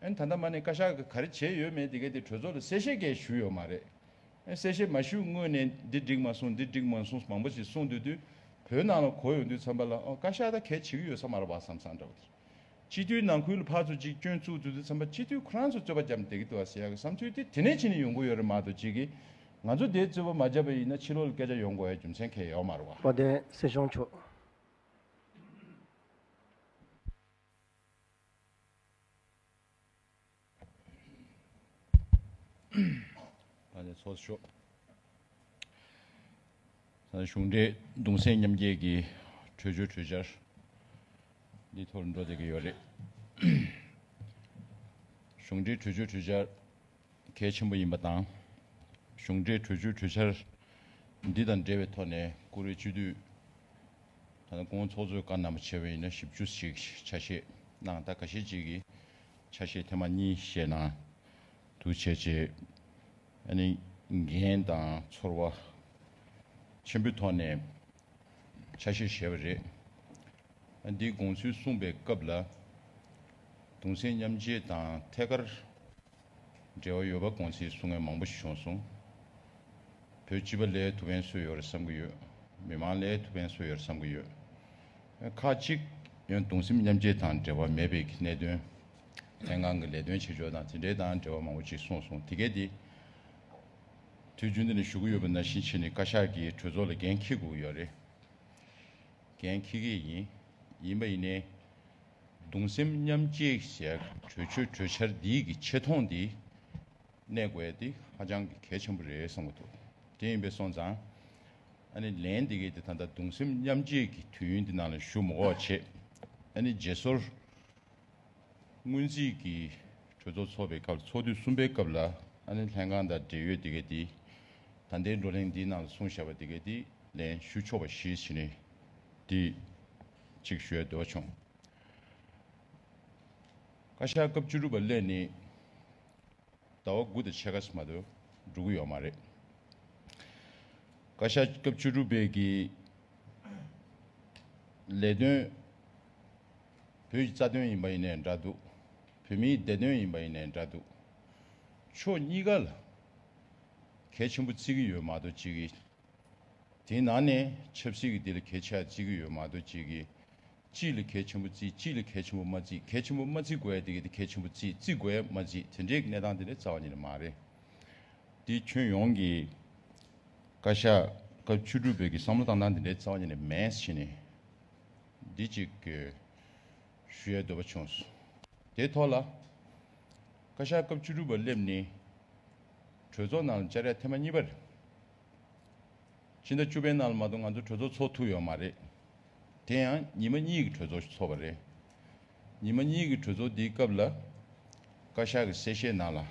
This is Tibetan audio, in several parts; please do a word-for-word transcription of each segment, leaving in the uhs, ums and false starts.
ཨ་ནི་ད་ལྟ་མ་ནས་བཀའ་ཤག་གིས་ག་རེ་བྱས་ཡོད་མེད་དེ་གའི་དེ་གྲོས་ཚོགས་ལ་གསལ་བཤད་གས་ཞུས་ཡོད་མ་རེད། ཨ་གསལ་བཤད་མ་ཞུས་སྔོན་ནས་འདི་འགྲིག་མ་སོང་འདི་འགྲིག་མ་སོང་མང་པོ་ཞིག་གསུངས་སྡོད་དུས་བོད་ནང་ལ་གོ་ཡོང་དུས་ཙམ་པ་ལ་ཨོ་བཀའ་ཤག་ད་གས་བྱེད་ཀྱི་ཡོད་ས་མ་རེད་བ་བསམ་བསམ་འདྲ་བོ་དེ། སྤྱི་འཐུས་ནང་ཁུལ་ལ་ཕར་ཚུར་གཅིག་སྐྱོན་བཙུགས་དུས་དུས་ཙམ་པ་སྤྱི་འཐུས་ཁོ་རང་ཚོ་རྩོད་པ་རྒྱབ་བསྡད་ཀྱི་འདུག་ཟེར་ཡག་གི་བསམ་ཚུལ་དེ་དེ་ནས་ཕྱིན་ནས་ཡོང་གི་ཡོད་རེད་མ་གཏོགས་གཅིག་གིས་ང་ཚོ་དེ་རྩོད་པ་མ་བརྒྱབ་པ་ཡིན་ན་ཕྱི་ལོགས་ལ་སྐད་ཆ་ཡོང་དགོས་ཡ་རྒྱུ་མཚན་གང་ཡང་ཡོད་མ་རེད་བ། དཔལ་ལྡན་སྲིད་སྐྱོང་མཆོག་ཨ་ནི་ཚོགས་ཞུགས། ད་གཞུང་འབྲེལ་གདུང་སེམས་མཉམ་སྐྱེད་ཀྱི་གྲོས་ཆོད་གྲོས་འཆར་འདི་ཐོག་འགྲོ་བསྡད་ཀྱི་ཡོད་རེད། གཞུང་འབྲེལ་གྲོས་ཆོད་གྲོས་འཆར་གལ་ཆེན་པོ་ཡིན་པ་དང་། གཞུང་འབྲེལ་གྲོས་ཆོད་གྲོས་འཆར་འདི་དང་འབྲེལ་བའི་ཐོག་ནས་བཀུར་འོས་སྤྱི་འཐུས་ད་ལྟ་སྐུ་ངོ་ཚོགས་གཙོས་བཀའ་གནང་བ་བྱས་པ་ཡིན་ན་བཞི་བཅུ་ཞིག་ཆ་ཤས་གནང་། ད་ཁ་ཤས་ཅིག་གིས་ཆ་ཤས་ཐེངས་མ་གཉིས་བཞེས་གནང་། དུ་བྱས་རྗེས་ཨ་ནི་འགན་དང་ཚོར་བ་ཆེན་པོའི་ཐོག་ནས་ཆ་ཤས་བཞེས་པ་རེད། ཨ་འདིའི་དགོངས་ཚུལ་གསུངས་པའི་སྐབས་ལ་གདུང་སེམས་མཉམ་སྐྱེད་དང་ཐད་ཀར་འབྲེལ་བ་ཡོད་པ་དགོངས་ཚུལ་གསུང་མཁན་མང་པོ་ཞིག་བྱུང་སོང་། བོད་སྤྱི་པ་ལ་ཐུགས་ཕན་གསོས་ཡོད་རེད་བསམ་གྱི་ཡོད། མི་མང་ལ་ཐུགས་ཕན་གསོས་ཡོད་རེད་བསམ་གྱི་ཡོད། ཁག་ཅིག་ཡང་གདུང་སེམས་མཉམ་སྐྱེད་དང་འབྲེལ་བ་མེད་པའི་གནད་དོན། ལྷན་ཁང་གི་ལས་དོན་བྱེད་ཕྱོགས་དང་དེ་འབྲེལ་དང་འབྲེལ་བ་མང་པོ་ཅིག་གསུངས་སོང་། དེ་གས་དེ་དུས་རྒྱུན་འདི་ནས་ཞུ་གི་ཡོད་པ་ནང་བཞིན་བྱས་ནས་བཀའ་ཤག་གིས་གྲོས་ཚོགས་ལ་འགན་འཁྱེར་དགོས་ཀྱི་ཡོད་རེད། འགན་འཁྱེར་གྱི་ཡིན། ཡིན་པ་ཡིན་ནའི་གདུང་སེམས་མཉམ་སྐྱེད་ཟེར་གྲོས་ཆོད་གྲོས་འཆར་འདིའི་གི་ཆེ་མཐོང་འདི་གནས་དགོས་ཡ་འདི་ཧ་ཅང་གི་གལ་ཆེན་པོ་རེད་བསམ་གྱི་འདུག་དེ་ཡིན་པས་སོང་ཙང་ཨ་ནི་ལན་འདི་གས་དེ་ད་ལྟ་གདུང་སེམས་མཉམ་སྐྱེད་ཀྱི་དུས་ཡུན་འདི་ནང་ལ་ཞུ་མ་དགོས་པ་བྱས། ཨ་ནི་རྗེས་སོར་སྔོན་རྩིས་ཀྱི་གྲོས་ཚོགས་ཚོགས་པའི་སྐབས་ཚོགས་དུས་གསུམ་པའི་སྐབས་ལ་ཨ་ནི་ལྷན་ཁང་དང་འབྲེལ་ཡོད་དེ་གས་དེ་ད་ལྟའི་བགྲོ་གླེང་འདིའི་ནང་ལ་གསུངས་བཞག་པ་དེ་གས་དེ་ལན་ཞུ་ཆོག་པ་ཞིག་བྱས་ནས་དེ་གཅིག་ཞུ་ཡ་འདོད་བྱུང་། བཀའ་ཤག་སྐབས་བཅུ་དྲུག་པ་སླེབས་ནས་ཟླ་བ་དགུ་དང་ཕྱེད་ཀ་ཙམ་མ་གཏོགས་འགྲོ་གི་ཡོད་མ་རེད། བཀའ་ཤག་སྐབས་བཅུ་དྲུག་པའི་གི་ལས་དོན་བོད་ཀྱི་རྩ་དོན་ཡིན་པ་ཡིན་ནའི་འདྲ་འདུག་བོད་མིའི་བདེ་དོན་ཡིན་པ་ཡིན་ནའི་འདྲ་འདུག་ཕྱོགས་གཉིས་ཀ་ལ་གལ་ཆེན་པོ་བརྩི་གི་ཡོད་མ་གཏོགས་གཅིག་གིས་དེའི་ནང་ནས་ཆབ་སྲིད་ཀྱི་དེ་ལ་གལ་ཆེ་བརྩི་གི་ཡོད་མ་གཏོགས་གཅིག་གིས་གཅིག་ལ་གལ་ཆེན་པོ་བརྩི་གཅིག་ལ་གལ་ཆེན་པོ་མ་བརྩི། གལ་ཆེན་པོ་མ་བརྩི་དགོས་ཡ་དེ་གི་དེ་གལ་ཆེན་པོ་བརྩི་བརྩི་དགོས་ཡ་མ་བརྩི་དེ་འདྲའི་གནས་སྟངས་དེ་འདྲ་རྩ་བ་ཉིད་ནས་མ་རེད། དེ་ཁྱོན་ཡོངས་ཀྱི་བཀའ་ཤག་སྐབས་བཅུ་དྲུག་པའི་གི་བསམ་བློ་བཏང་སྟངས་དེ་འདྲའི་རྩ་བ་ཉིད་ནས་མེད་ཟེར་ནས་འདི་གཅིག་གི་ཞུ་ཡ་འདོད་པ་བྱུང་སོང་། དེ་ཐོག་ལ་བཀའ་ཤག་སྐབས་བཅུ་དྲུག་པ་སླེབས་ནས་གྲོས་ཚོགས་ནང་ལ་བཅར་ཡ་ཐེངས་མ་གཉིས་པ་རེད། ཕྱི་ཟླ་བཅུ་པའི་ནང་ལ་མ་གཏོགས་ང་ཚོ་གྲོས་ཚོགས་ཚོགས་ཐུབ་ཡོད་མ་རེད། དེ་ཡང་ཉི་མ་གཉིས་ཀྱི་གྲོས་ཚོགས་ཤིག་ཚོགས་པ་རེད། ཉི་མ་གཉིས་ཀྱི་གྲོས་ཚོགས་འདིའི་སྐབས་ལ་བཀའ་ཤག་གི་གསལ་བཤད་ནང་ལ་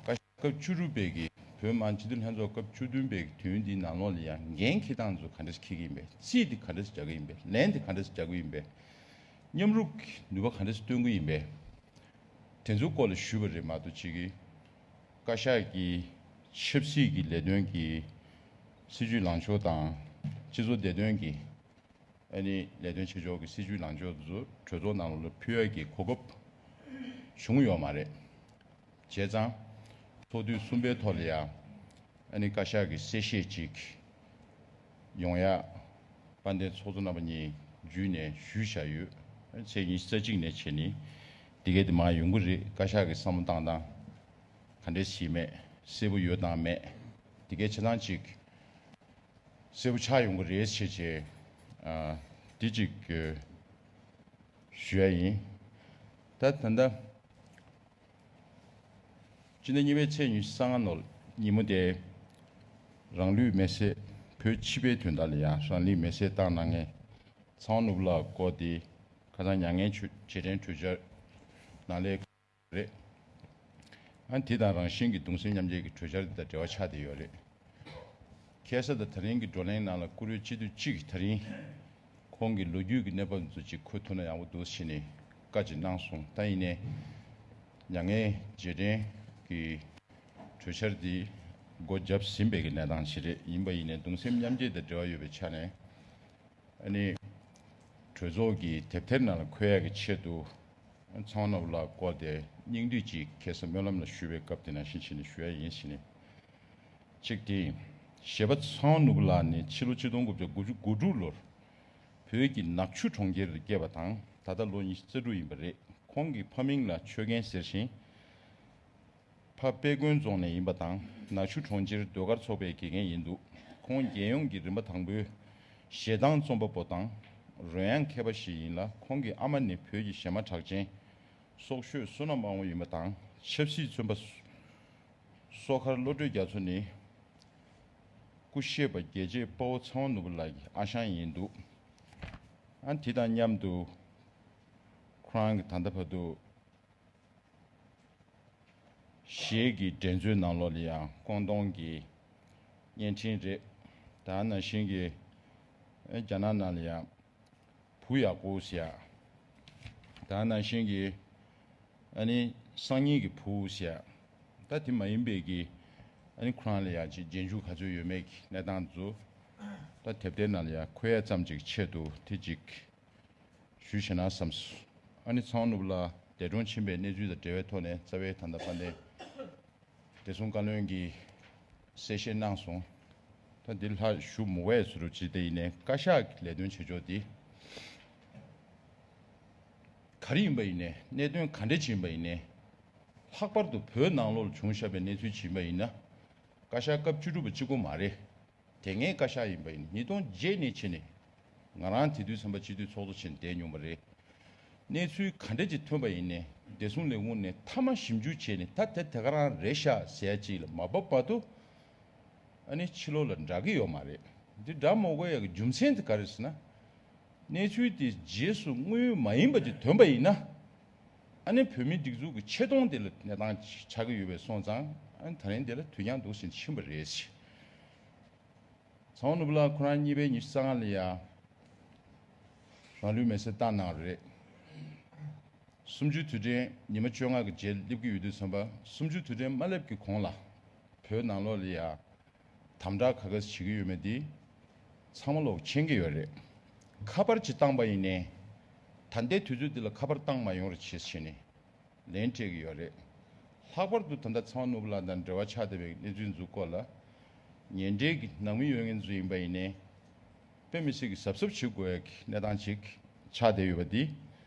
བཀའ་ཤག་སྐབས་བཅུ་དྲུག་པའི་གི་བོད་མི་མང་སྤྱི་འཐུས་ལྷན་ཚོགས་སྐབས་བཅུ་བདུན་པའི་གི་དུས་ཡུན་འདིའི་ནང་ལོགས་ལ་ཡང་འགན་འཁྱེར་སྟངས་ཚོ་ག་འདྲ་ཞིག་འཁྱེར་གྱི་ཡིན་པས། རྩིས་འདི་ག་འདྲ་ཞིག་རྒྱག་གི་ཡིན་པས། ལན་འདི་ག་འདྲ་ཞིག་རྒྱག་གི་ཡིན་པས། མཉམ་རུབ་ཀྱི་ནུས་པ་ག་འདྲ་ཞིག་སྟོན་གྱི་ཡིན་པས། དེ་ཚོའི་སྐོར་ལ་ཞུས་པ་རེད་མ་གཏོགས་གཅིག་གིས་བཀའ་ཤག་གི་ཆབ་སྲིད་ཀྱི་ལས་དོན་གྱི་སྲིད་ཇུས་ལངས་ཕྱོགས་དང་སྤྱི་ཚོགས་བདེ་དོན་གྱི་ཨ་ནི་ལས་དོན་བྱེད་ཕྱོགས་ཀྱི་སྲིད་ཇུས་ལངས་ཕྱོགས་དེ་ཚོ་གྲོས་ཚོགས་ནང་ལ་ཕུལ་ཡག་གི་གོ་སྐབས་བྱུང་ཡོད་མ་རེད། བྱས་ཙང་ཚོགས་དུས་གསུམ་པའི་ཐོག་ལ་ཡང་ཨ་ནི་བཀའ་ཤག་གི་གསལ་བཤད་ཅིག་ཡོང་ཡག་དཔལ་ལྡན་ཚོགས་གཙོ་རྣམ་པ་གཉིས་བརྒྱུད་ནས་ཞུས་བཞག་ཡོད། ཚེས་ཉི་ཤུ་རྩ་གཅིག་ནས་བྱས་ནས་འདི་གའི་དེ་མར་ཡོང་གི་རེད། བཀའ་ཤག་གི་བསམ་བློ་བཏང་སྟངས་ག་འདྲས་ཞིག་མེད་གསལ་པོ་ཡོད་དང་མེད་འདི་གའི་ཆ་ཚང་ཅིག་གསལ་པོ་ཆགས་ཡོང་གི་རེད་བྱས་བྱས། ཨ་འདི་ཅིག་ཞུ་ཡ་ཡིན། ད་ད་ལྟ་སྤྱི་ཟླ་གཉིས་པའི་ཚེས་ཉི་ཤུ་རྩ་ལྔ་ནོར་ཉིན་མོ་དེ་རང་ལུས་མེར་སྲེག་བོད་སྤྱི་པའི་དོན་དག་ལ་ཡང་རང་ལུས་མེར་སྲེག་བཏང་གནང་མཁན་ཚེ་དབང་ནོར་བུ་ལགས་སྐོར་དེ་ཁ་སང་མྱ་ངན་རྗེས་དྲན་གྲོས་འཆར་ནང་ལས་རེད། ཨ་དེ་དང་རང་བཞིན་གྱི་གདུང་སེམས་མཉམ་སྐྱེད་ཀྱི་གྲོས་འཆར་དེ་དང་འབྲེལ་བ་ཆགས་བསྡད་ཡོད་རེད། ཁ་སང་དང་ད་རིང་གི་བགྲོ་གླེང་ནང་ལ་བཀུར་འོས་སྤྱི་འཐུས་གཅིག་གིས་ད་རིང་ཁོང་གི་ལོ་རྒྱུས་ཀྱི་གནས་བབ་ཚོ་ཅིག་འཁོད་ཐུབ་ན་ཡག་པོ་འདུག་ཟེར་ནས་བཀའ་ཅིག་གནང་སོང་། ད་ཡིན་ནའི་མྱ་ངན་རྗེས་དྲན་གྱི་གྲོས་འཆར་འདི་སྒོ་བརྒྱབ་ཟིན་པའི་གི་གནས་སྟངས་ཤིག་རེད། ཡིན་པ་ཡིན་ནའི་གདུང་སེམས་མཉམ་སྐྱེད་དང་འབྲེལ་བ་ཡོད་པའི་ཆ་ནས་ཨ་ནི་གྲོས་ཚོགས་ཀྱི་དེབ་ཐེར་ནང་ལ་འཁོད་ཡག་གི་ཆེད་དུ་ ཚང་ནོར་བུ་ལགས་སྐོར་དེ་སྙིང་བསྡུས་ཀྱིས་ཁ་སང་སྨོན་ལམ་ལ་ཞུ་བའི་སྐབས་དེ་ནང་བཞིན་བྱས་ནས་ཞུ་ཡ་ཡིན་ཞེས་ནས། གཅིག་དེ་ཡིན། གཞས་པ་ཚང་ནོར་བུ་ལགས་ནི་ཕྱི་ལོ་ཆིག་སྟོང་དགུ་བརྒྱ་དགུ་བཅུ་གོ་དྲུག་ལོར་བོད་ཀྱི་ནག་ཆུ་གྲོང་ཁྱེར་དུ་སྐྱེས་པ་དང་། ད་ལྟ་ལོ་ཉི་ཤུ་རྩ་དྲུག་ཡིན་པ་རེད། ཁོང་གི་ཕ་མིང་ལ་ཆོས་རྒྱན་ཟེར་ཞིང་། ཕ་དཔལ་མགོན་རྫོང་ནས་ཡིན་པ་དང་། ནག་ཆུ་གྲོང་ཁྱེར་ཟློས་གར་ཚོགས་པའི་དགེ་རྒན་ཡིན་འདུག་ཁོང་རྒྱལ་ཡོངས་ཀྱི་རིམ་པ་དང་པོའི་གཞས་གདངས་རྩོམ་པ་པོ་དང་རོལ་དབྱངས་མཁས་པ་ཞིག་ཡིན་ལ། ཁོང་གི་ཨ་མ་ནི་བོད་ཀྱི་གཞས་མ་གྲགས་ཅན་སྲོག་ཤོད་བསོད་ནམས་དབང་པོ་ཡིན་པ་དང་། ཆབ་སྲིད་བཙོན་པ་སོ་མཁར་བློ་གྲོས་རྒྱ་མཚོ་ནི་སྐུ་གཤེགས་པ་རྒྱལ་གཅེས་དཔའ་བོ་ཚེ་དབང་ནོར་བུ་ལགས་ཀྱི་ཨ་ཞང་ཡིན་འདུག་ཨ་དེ་དང་མཉམ་དུ་ཁོ་རང་གི་ད་ལྟ་བར་དུ་གཞས་ཀྱི་འགྲན་རྩོད་ནང་ལོགས་ལ་ཡང་ཀོང་ཏོང་གི་བརྙན་འཕྲིན་རེད། ད་ནང་བཞིན་གྱི་རྒྱ་ནག་ནང་ལ་ཡང་བུ་ཡག་པོ་ཟེར་ཡ། ད་ནང་བཞིན་གྱི་ཨ་ནི་སང་ཉིན་གྱི་བུ་ཟེར་ཡ། ད་དེ་མ་ཡིན་པའི་གི་ཨ་ནི་ཁོ་རང་ལ་ཡང་ཅིག་རྗེས་འཇུག་ག་ཚོད་ཡོད་མེད་ཀྱི་གནས་སྟངས་ཚོ་ད་དེབ་ཐེར་ནང་ལ་ཡང་འཁོད་ཡ་ཙམ་ཅིག་ཆེད་དུ་དེ་ཅིག་ཞུས་བྱས་ན་བསམས་སོང་། ཨ་ནི་ཚེ་དབང་ནོར་བུ་ལགས་འདས་གྲོངས་ཕྱིན་པའི་གནས་ཚུལ་དང་འབྲེལ་བའི་ཐོག་ནས་རྩ་བའི་ད་ལྟ་དཔལ་ལྡན་བདེ་སྲུང་བཀའ་བློན་གྱིས་གསལ་བཤད་གནང་སོང་། ད་འདི་ལྷག་ཞུ་མི་དགོས་ཟེར་རོ་ཅི་དེ་ཡིན་ནའི་བཀའ་ཤག་གི་ལས་དོན་བྱེད་ཕྱོགས་འདི་ག་རེ་ཡིན་པ་ཡིན་ནའི་གནད་དོན་ག་འདྲ་ཅིག་ཡིན་པ་ཡིན་ནའི་ལྷག་པར་དུ་བོད་ནང་ལོགས་ལ་བྱུང་བཞག་པའི་གནས་ཚུལ་ཅིག་ཡིན་པ་ཡིན་ན་བཀའ་ཤག་སྐབས་བཅུ་དྲུག་པ་གཅིག་པོ་མ་རེད། དེ་སྔའི་བཀའ་ཤག་ཡིན་པ་ཡིན་ཉིས་སྟོང་བརྒྱད་ནས་ཕྱིན་ནས་ང་རང་དེ་དུས་ཚན་པ་སྤྱི་འཐུས་ཚོགས་གཙོ་ཕྱིན་བསྡད་མྱོང་བ་རེད། གནས་ཚུལ་ག་འདྲ་ཅིག་ཐོན་པ་ཡིན་ནའི་བདེ་སྲུང་ལས་ཁུངས་ནས་མཐའ་མ་ཞིབ་འཇུག་བྱས་ནས་ད་དེ་དེ་ག་རང་རེད་ཤག་ཟེར་ཡ་ཅིག་ལ་མ་བབས་བར་དུ་ཨ་ནི་ཕྱི་ལོགས་ལ་བསྒྲག་གི་ཡོད་མ་རེད། འདི་བསྒྲག་མ་དགོས་ཡ་གི་རྒྱུ་མཚན་དེ་ག་རེ་ཟེར་ན། གནས་ཚུལ་དེ་རྗེས་སུ་དངོས་ཡོད་མ་ཡིན་པ་ཅིག་ཐོན་པ་ཡིན་ན་ཨ་ནི་བོད་མིའི་སྒྲིག་འཛུགས་ཀྱི་ཆེ་མཐོང་དེ་ལ་གནས་སྟངས་ཆགས་ཀྱི་ཡོད་པས་སོང་ཙང་ཨ་ནི་ད་རིང་དེ་ལ་དུས་འགྱངས་འདུག་ཟེར་ཕྱིན་པ་རེད། ཚེ་དབང་ནོར་བུ་ལགས་ཁོ་རང་གཉིས་པའི་ཉི་ཤུ་རྩ་ལྔ་ལ་ཡ་རང་ལུས་མེར་སྲེག་བཏང་གནང་བ་རེད། གསུམ་བཅུའི་དུས་དྲན་ཉི་མ་བཅོ་ལྔ་གི་རྗེས་སླེབས་ཀྱི་ཡོད་དུས་ཙམ་པ་གསུམ་བཅུའི་དུས་དྲན་མ་སླེབས་ཀྱི་གོང་ལ་བོད་ནང་ལོགས་ལ་ཡ་དམ་དྲག་ག་ག་ཟེ་བྱེད་ཀྱི་ཡོད་མེད་འདི་ཚང་མ་ལོག་མཁྱེན་གྱི་ཡོད་རེད། ཁ་པར་ཅིག་བཏང་པ་ཡིན་ནའི་ད་ལྟའི་དུས་ཚོད་འདི་ལ་ཁ་པར་བཏང་མ་ཡོང་རོགས་བྱེད་ཟེར་ནས་ལན་སྤྲད་ཀྱི་ཡོད་རེད། ལྷག་པར་དུ་ད་ལྟ་ཚེ་དབང་ནོར་བུ་ལགས་དང་འབྲེལ་བ་ཆགས་བསྡད་པའི་གནས་ཚུལ་འཛུགས་སྐོར་ལ་ཉེ་འབྲེལ་གྱི་ནང་མི་ཡོད་མཁན་ཚོ་ཡིན་པ་ཡིན་ནའི་དཔེ་མི་སྲིད་ཀྱི་གཟབ་གཟབ་བྱེད་དགོས་ཡ་གི་གནས་སྟངས་ཅིག་ཆགས་བསྡད་ཡོད་པ་འདི་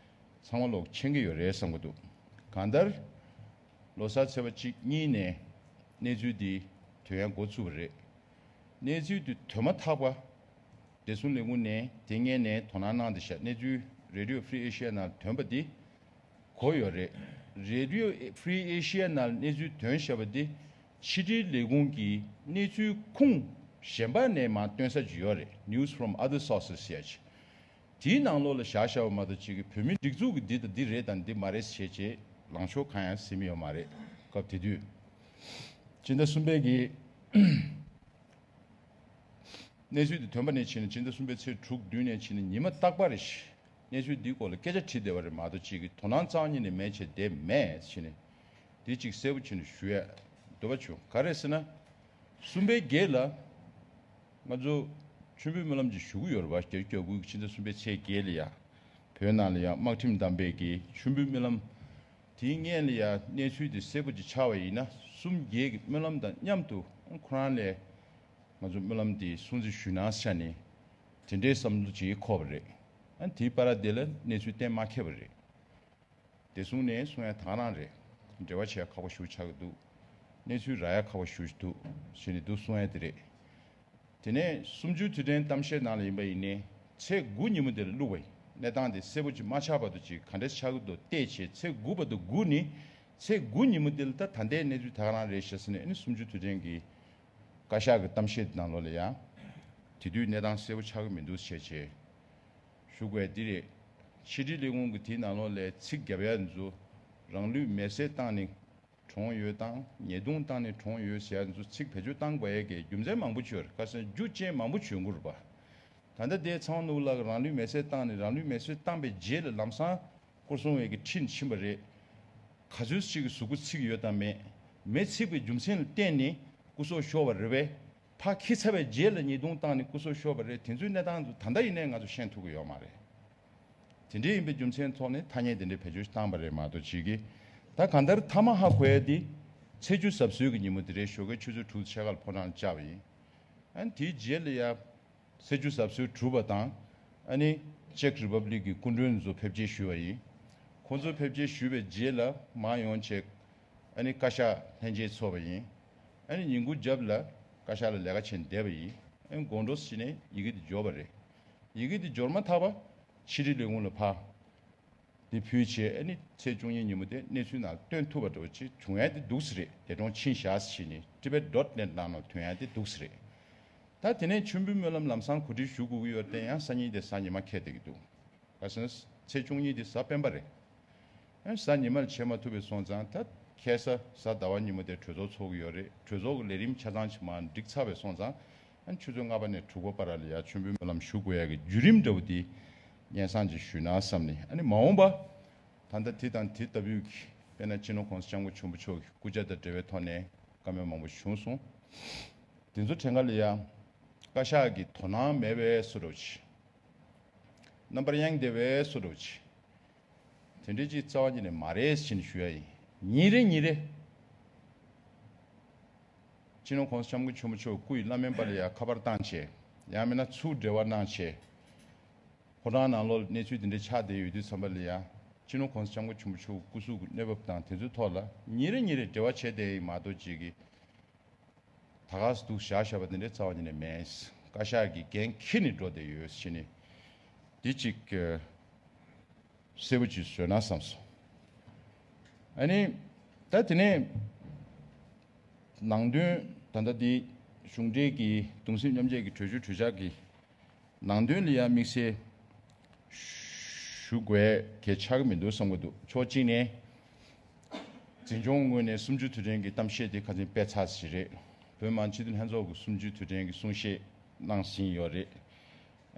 ཚང་མ་ལོག་མཁྱེན་གྱི་ཡོད་རེད་བསམ་གྱི་འདུག་གང་ལྟར་ལོ་གསར་ཚེས་པ་གཅིག་གཉིས་ནས་གནས་ཚུལ་འདི་ཐོན་ཡ་འགོ་ཚུགས་པ་རེད། གནས་ཚུལ་འདི་ཐོན་མ་ཐག་པ་བདེ་སྲུང་ལས་ཁུངས་ནས་དེ་སྔོན་ནས་དོ་སྣང་གནང་བསྡད་ཤག་གནས་ཚུལ་Radio Free Asia ནང་ཐོན་པ་འདི་གོ་ཡོད་རེད། Radio Free Asia ནང་གནས་ཚུལ་ཐོན་བཞག་པ་འདི་ཕྱི་དྲིལ་ལས་ཁུངས་ཀྱི་གནས་ཚུལ་ཁུངས་གཞན་པ་ནས་མར་བཏོན་ས་ཅིག་ཡོད་རེད། News from other sources ཟེར་ཡ་ཅིག་དེའི་ནང་ལོགས་ལ་བཞག་བཞག་པ་མ་གཏོགས་ཅིག་གི་བོད་མིའི་སྒྲིག་འཛུགས་ཀྱི་འདི་དང་འདི་རེད་དང་འདི་མ་རེད་ཟེར་བྱས་ལངས་ཕྱོགས་གང་ཡང་ཟིན་མི་ཡོད་མ་རེད། སྐབས་དེ་དུས་སྤྱི་ཟླ་གསུམ་པའི་གི་གནས་ཚུལ་འདི་ཐོན་པ་ནས་ཕྱིན་ནས་སྤྱི་ཟླ་གསུམ་པའི་ཚེས་དྲུག་བདུན་ནས་ཕྱིན་ནས་ཉི་མ་རྟག་པར་རེ་བཞིན་གནས་ཚུལ་འདིའི་སྐོར་ལ་སྐད་ཆ་དྲིས་བསྡད་པ་རེད་མ་གཏོགས་ཅིག་གི་དོ་སྣང་རྩ་བ་ཉིད་ནས་མེད་བྱས་བསྡད་མེད་ཟེར་ནས་འདི་ཅིག་གསལ་པོ་བྱས་ནས་ཞུ་ཡ་འདོད་པ་བྱུང་། ག་རེ་ཟེར་ན་གསུམ་པའི་བརྒྱད་ལ་ང་ཚོ་མཆོད་འབུལ་སྨོན་ལམ་ཅིག་ཞུ་གི་ཡོད་རེད་པ། བརྒྱད་ཅུ་གྱ་དགུ་གི་སྤྱི་ཟླ་གསུམ་པའི་ཚེས་བརྒྱད་ལ་ཡ་བོད་ནང་ལ་ཡ་དམག་ཁྲིམས་བསྡམས་པའི་གི་མཆོད་འབུལ་སྨོན་ལམ་དེའི་སྔོན་ལ་ཡ་གནས་ཚུལ་དེ་གསལ་པོ་ཅིག་ཆགས་པ་ཡིན་ན་གསུམ་བརྒྱད་ཀྱི་སྨོན་ལམ་དང་མཉམ་དུ་ཁོ་རང་ལས། ང་ཚོ་སྨོན་ལམ་དེ་སྲུང་བརྩི་ཞུས་གནང་ས་ནས་དེ་འདྲའི་བསམ་བློ་ཅིག་འཁོར་བ་རེད། ཨ་དེའི་བར་དེ་ལ་གནས་ཚུལ་གཏན་མ་འཁེལ་བ་རེད། བདེ་སྲུང་ནས་གསུང་ཡ་དེ་ག་རང་རེད། འབྲེལ་བ་བྱེད་ཡ་ཁག་པོ་ཞེ་པོ་ཆགས་ཀྱི་འདུག་གནས་ཚུལ་རག་ཡ་ཁག་པོ་ཞེ་པོ་ཞིག་འདུག་ཟེར་ནས་འདུག་གསུང་ཡ་དེ་རེད། དེ་ནས་གསུམ་བཅུའི་དུས་དྲན་གཏམ་བཤད་ནང་ལ་ཡིན་པ་ཡིན་ནའི་ཚེས་དགུ་ཉིན་མོ་དེ་ལ་བླུགས་པ་ཡིན། གནས་སྟངས་དེ་གསལ་པོ་ཅིག་མ་ཆགས་བར་དུ་ཅིག་ག་འདྲས་ཆགས་ཀྱི་འདུག་བལྟས་བྱས་ཚེས་དགུ་བར་དུ་སྒུག་ནས་ཚེས་དགུ་ཉིན་མོ་དེ་ལ་ད་ད་ལྟའི་གནས་ཚུལ་དེ་ག་རང་རེད་ཤག་ཟེར་ནས་ཨ་ནི་གསུམ་བཅུའི་དུས་དྲན་གྱི་བཀའ་ཤག་གི་གཏམ་བཤད་ནང་ལོགས་ལ་ཡང་། དེ་དུས་གནས་སྟངས་གསལ་པོ་ཆགས་ཀྱི་མི་འདུག་བྱས་བྱས། ཞུ་དགོས་འདི་རེད། ཕྱི་དྲིལ་ལས་ཁུངས་ཀྱི་དེའི་ནང་ལོགས་ལ་ཚིག་རྒྱབ་ཡ་ཚོ། རང་ལུས་མེར་སྲེག་བཏང་ནས་གྲོངས་ཡོད་དང་ཉེས་རྡུང་བཏང་ནས་གྲོངས་ཡོད་ཟེར་ཡ་ཚོ་ཚིག་བེད་སྤྱོད་བཏང་དགོས་ཡ་གི་རྒྱུ་མཚན་མང་པོ་བྱུང་ཡོད་རེད། ཁ་སང་རྒྱུ་རྐྱེན་མང་པོ་བྱུང་གི་རེད་པ། ད་ལྟ་དེ་ཚང་ནུ་ལགས་རང་ལུས་མེར་སྲེག་བཏང་ནས་རང་ལུས་མེར་སྲེག་བཏང་པའི་རྗེས་ལ་ལམ་སང་སྐོར་སྲུང་བས་ཀྱི་ཁྲིད་ཕྱིན་པ་རེད། ག་ཚོད་ཅིག་གི་གཟུགས་པོ་ཚིག་ཡོད་དམ་མེད། མེ་ཚིག་པའི་རྒྱུ་མཚན་ལ་བརྟེན་ནས་སྐུ་སྲོག་ཤོར་བ་རེད་པས། ཕར་འཁྱེར་ཚར་བའི་རྗེས་ལ་ཉེས་རྡུང་བཏང་ནས་སྐུ་སྲོག་ཤོར་བ་རེད། དེ་ཚོའི་གནས་སྟངས་ཚོ་ད་ལྟ་ཡིན་ནའི་ང་ཚོ་ཤེས་ཐུབ་ཀྱི་ཡོད་མ་རེད། དེ་འདྲའི་ཡིན་པའི་རྒྱུ་མཚན་ཐོག་ནས་ཐ་སྙད་དེ་འདྲའི་བེད་སྤྱོད་བཏང་པ་རེད་མ་གཏོགས་ཅིག་གིས། ད་གང་ལྟར་མཐའ་མ་ཧ་གོ་ཡ་དེ་ཚེས་བཅུ་གཟབ་གསོལ་གྱི་ཉིན་མོ་དེ་རེད། ཞོགས་ཀའི་ཆུ་ཚོད་དྲུག་ཕྱེད་ཀ་ལ་ཕོ་བྲང་ལ་བཅར་བ་ཡིན། ཨ་ནི་དེའི་རྗེས་ལ་ཡ་ཚེས་བཅུ་གཟབ་གསོལ་གྲུབ་པ་དང་། ཨ་ནི་ཅེཀ་རི་པབ་ལིག་གི་སྐུ་མགྲོན་ཚོ་ཕེབས་སྐྱེལ་ཞུས་པ་ཡིན། ཁོང་ཚོ་ཕེབས་སྐྱེལ་ཞུས་པའི་རྗེས་ལ་མར་ཡོང་བྱས། ཨ་ནི་བཀའ་ཤག་ལྷན་རྒྱས་ཚོགས་པ་ཡིན། ཨ་ནི་ཉིན་གུང་རྒྱབ་ལ་བཀའ་ཤག་ལ་ལས་ཀ་བྱས་བསྡད་པ་ཡིན། ཨ་ནི་དགོང་དྲོ་ཕྱི་ནས་ཡི་གེ་དེ་འབྱོར་བ་རེད། ཡི་གེ་དེ་འབྱོར་མ་ཐག་པ་ཕྱི་དྲིལ་ལས་ཁུངས་ལ་ཕར་དེ་ཕུལ་བྱས། ཨ་ནི་ཚེས་བཅུ་གཉིས་ཉིན་མོ་དེ་གནས་ཚུལ་ནང་སྟོན་ཐུབ་པ་འདྲ་བོ་ཅིག་བྱུང་ཡ་དེ་འདུག་སེ་རེད། འདས་གྲོངས་ཕྱིན་བཞག་ཟེར་བྱས་ནས་ཊི་བེཊ་ཌོཊ་ནེཊ་ནང་ལ་ཐོན་ཡ་དེ་འདུག་སེ་རེད། ད་དེ་ནས་མཆོད་འབུལ་སྨོན་ལམ་ལམ་སང་གོ་སྒྲིག་ཞུ་དགོས་ཀྱི་ཡོད་རེད་དེ། ཡང་སང་ཉིན་དེ་གཟའ་ཉི་མ་འཁེལ་བསྡད་ཀྱི་འདུག་ག་ཟེར་ན་ཚེས་བཅུ་གཉིས་དེ་གཟའ་སྤེན་པ་རེད། ཡང་གཟའ་ཉི་མ་ལ་བྱེད་མ་ཐུབ་པ་སོང་ཙང་ད་ཁ་སང་གཟའ་ཟླ་བ་ཉིན་མོ་དེ་གྲོས་ཚོགས་ཚོགས་ཀྱི་ཡོད་རེད། གྲོས་ཚོགས་ཀྱི་ལས་རིམ་ཆ་ཚང་ཞིག་མར་འགྲིག་ཚར་བ་སོང་ཙང་། ཡང་ཆུ་ཚོད་ལྔ་པ་ནས་དྲུག་པ་བར་ལ་ཡ་མཆོད་འབུལ་སྨོན་ལམ་ཞུ་དགོས་ཡ་གི་བརྒྱུད་རིམ་འདྲ་བོ་དེ་སྙན་སེང་ཅིག་ཞུས་ན་བསམ་ནས། ཨ་ནི་མ་འོངས་པ་ད་ལྟ་དེ་དང་དེ་ལྟ་བུའི་གི་དཔེར་ན་སྤྱི་ནོར་༸གོང་ས་༸སྐྱབས་མགོན་ཆེན་པོ་མཆོག་གི་སྐུ་ཕྱྭ་དང་འབྲེལ་བའི་ཐོག་ནས་བཀའ་མོལ་མང་པོ་བྱུང་སོང་། དེ་ཚོ་དྲན་ག་ལ་ཡ། བཀའ་ཤག་གི་དོ་སྣང་མེད་པའི་བཟོ་འདྲ་བོ་ཅིག་རྣམ་པར་གཡེང་བསྡད་པའི་བཟོ་འདྲ་བོ་ཅིག་དེ་འདྲའི་ཅིག་རྩ་བ་ཉིད་ནས་མ་རེད་ཟེར་ནས་ཞུ་ཡ་ཡིན། ཉིན་རེ་ཉིན་རེ་སྤྱི་ནོར་༸གོང་ས་༸སྐྱབས་མགོན་ཆེན་པོ་མཆོག་སྐུ་ཡི་བླ་སྨན་པ་ལ་ཡ་ཁ་པར་བཏང་བྱས། ཡང་མིན་ན་ཚུར་འབྲེལ་བ་གནང་བྱས། ཕོ་བྲང་ནང་ལོགས་ལ་གནས་ཚུལ་དེ་འདྲའི་ཆགས་བསྡད་ཡོད་དུས་ཙམ་པ་ལ་ཡ། སྤྱི་ནོར་༸གོང་ས་༸སྐྱབས་མགོན་ཆེན་པོ་མཆོག་སྐུ་གཟུགས་ཀྱི་གནས་བབ་དང་དེ་ཚོའི་ཐོག་ལ་ཉིན་རེ་ཉིན་རེ་འབྲེལ་བ་བྱས་བསྡད་ཡིན་མ་གཏོགས་ཅིག་གི། ད་ག་སེ་འདུག་བཞག་བཞག་པ་དེ་འདྲའི་རྩ་བ་ཉིད་ནས་མེད། བཀའ་ཤག་གིས་འགན་འཁྱེར་ནས་འགྲོ་བསྡད་ཡོད་ཟེར་ནས། འདི་གཅིག་གསལ་པོ་ཅིག་བཟོས་ན་བསམ་སོང་། ཨ་ནི་ད་དེ་ནས་ནང་དོན་ད་ལྟ་འདི་གཞུང་འབྲེལ་གྱི་གདུང་སེམས་མཉམ་སྐྱེད་ཀྱི་གྲོས་ཆོད་གྲོས་འཆར་གྱི་ནང་དོན་ལ་ཡང་དམིགས་བསལ་ཞུ་དགོས་གལ་ཆགས་ཀྱི་མི་འདུག་བསམ་གྱི་འདུག་ཕྱོགས་གཅིག་ནས་འཛིན་སྐྱོང་ངོས་ནས་གསུམ་བཅུའི་དུས་དྲན་གྱི་གཏམ་བཤད་དེ་ཁ་སང་སྤེལ་ཚར་ཟིན་རེད། བོད་མི་མང་སྤྱི་འཐུས་ལྷན་ཚོགས་ཀྱི་གསུམ་བཅུའི་དུས་དྲན་གྱི་གསུང་བཤད་གནང་ཟིན་ཡོད་རེད།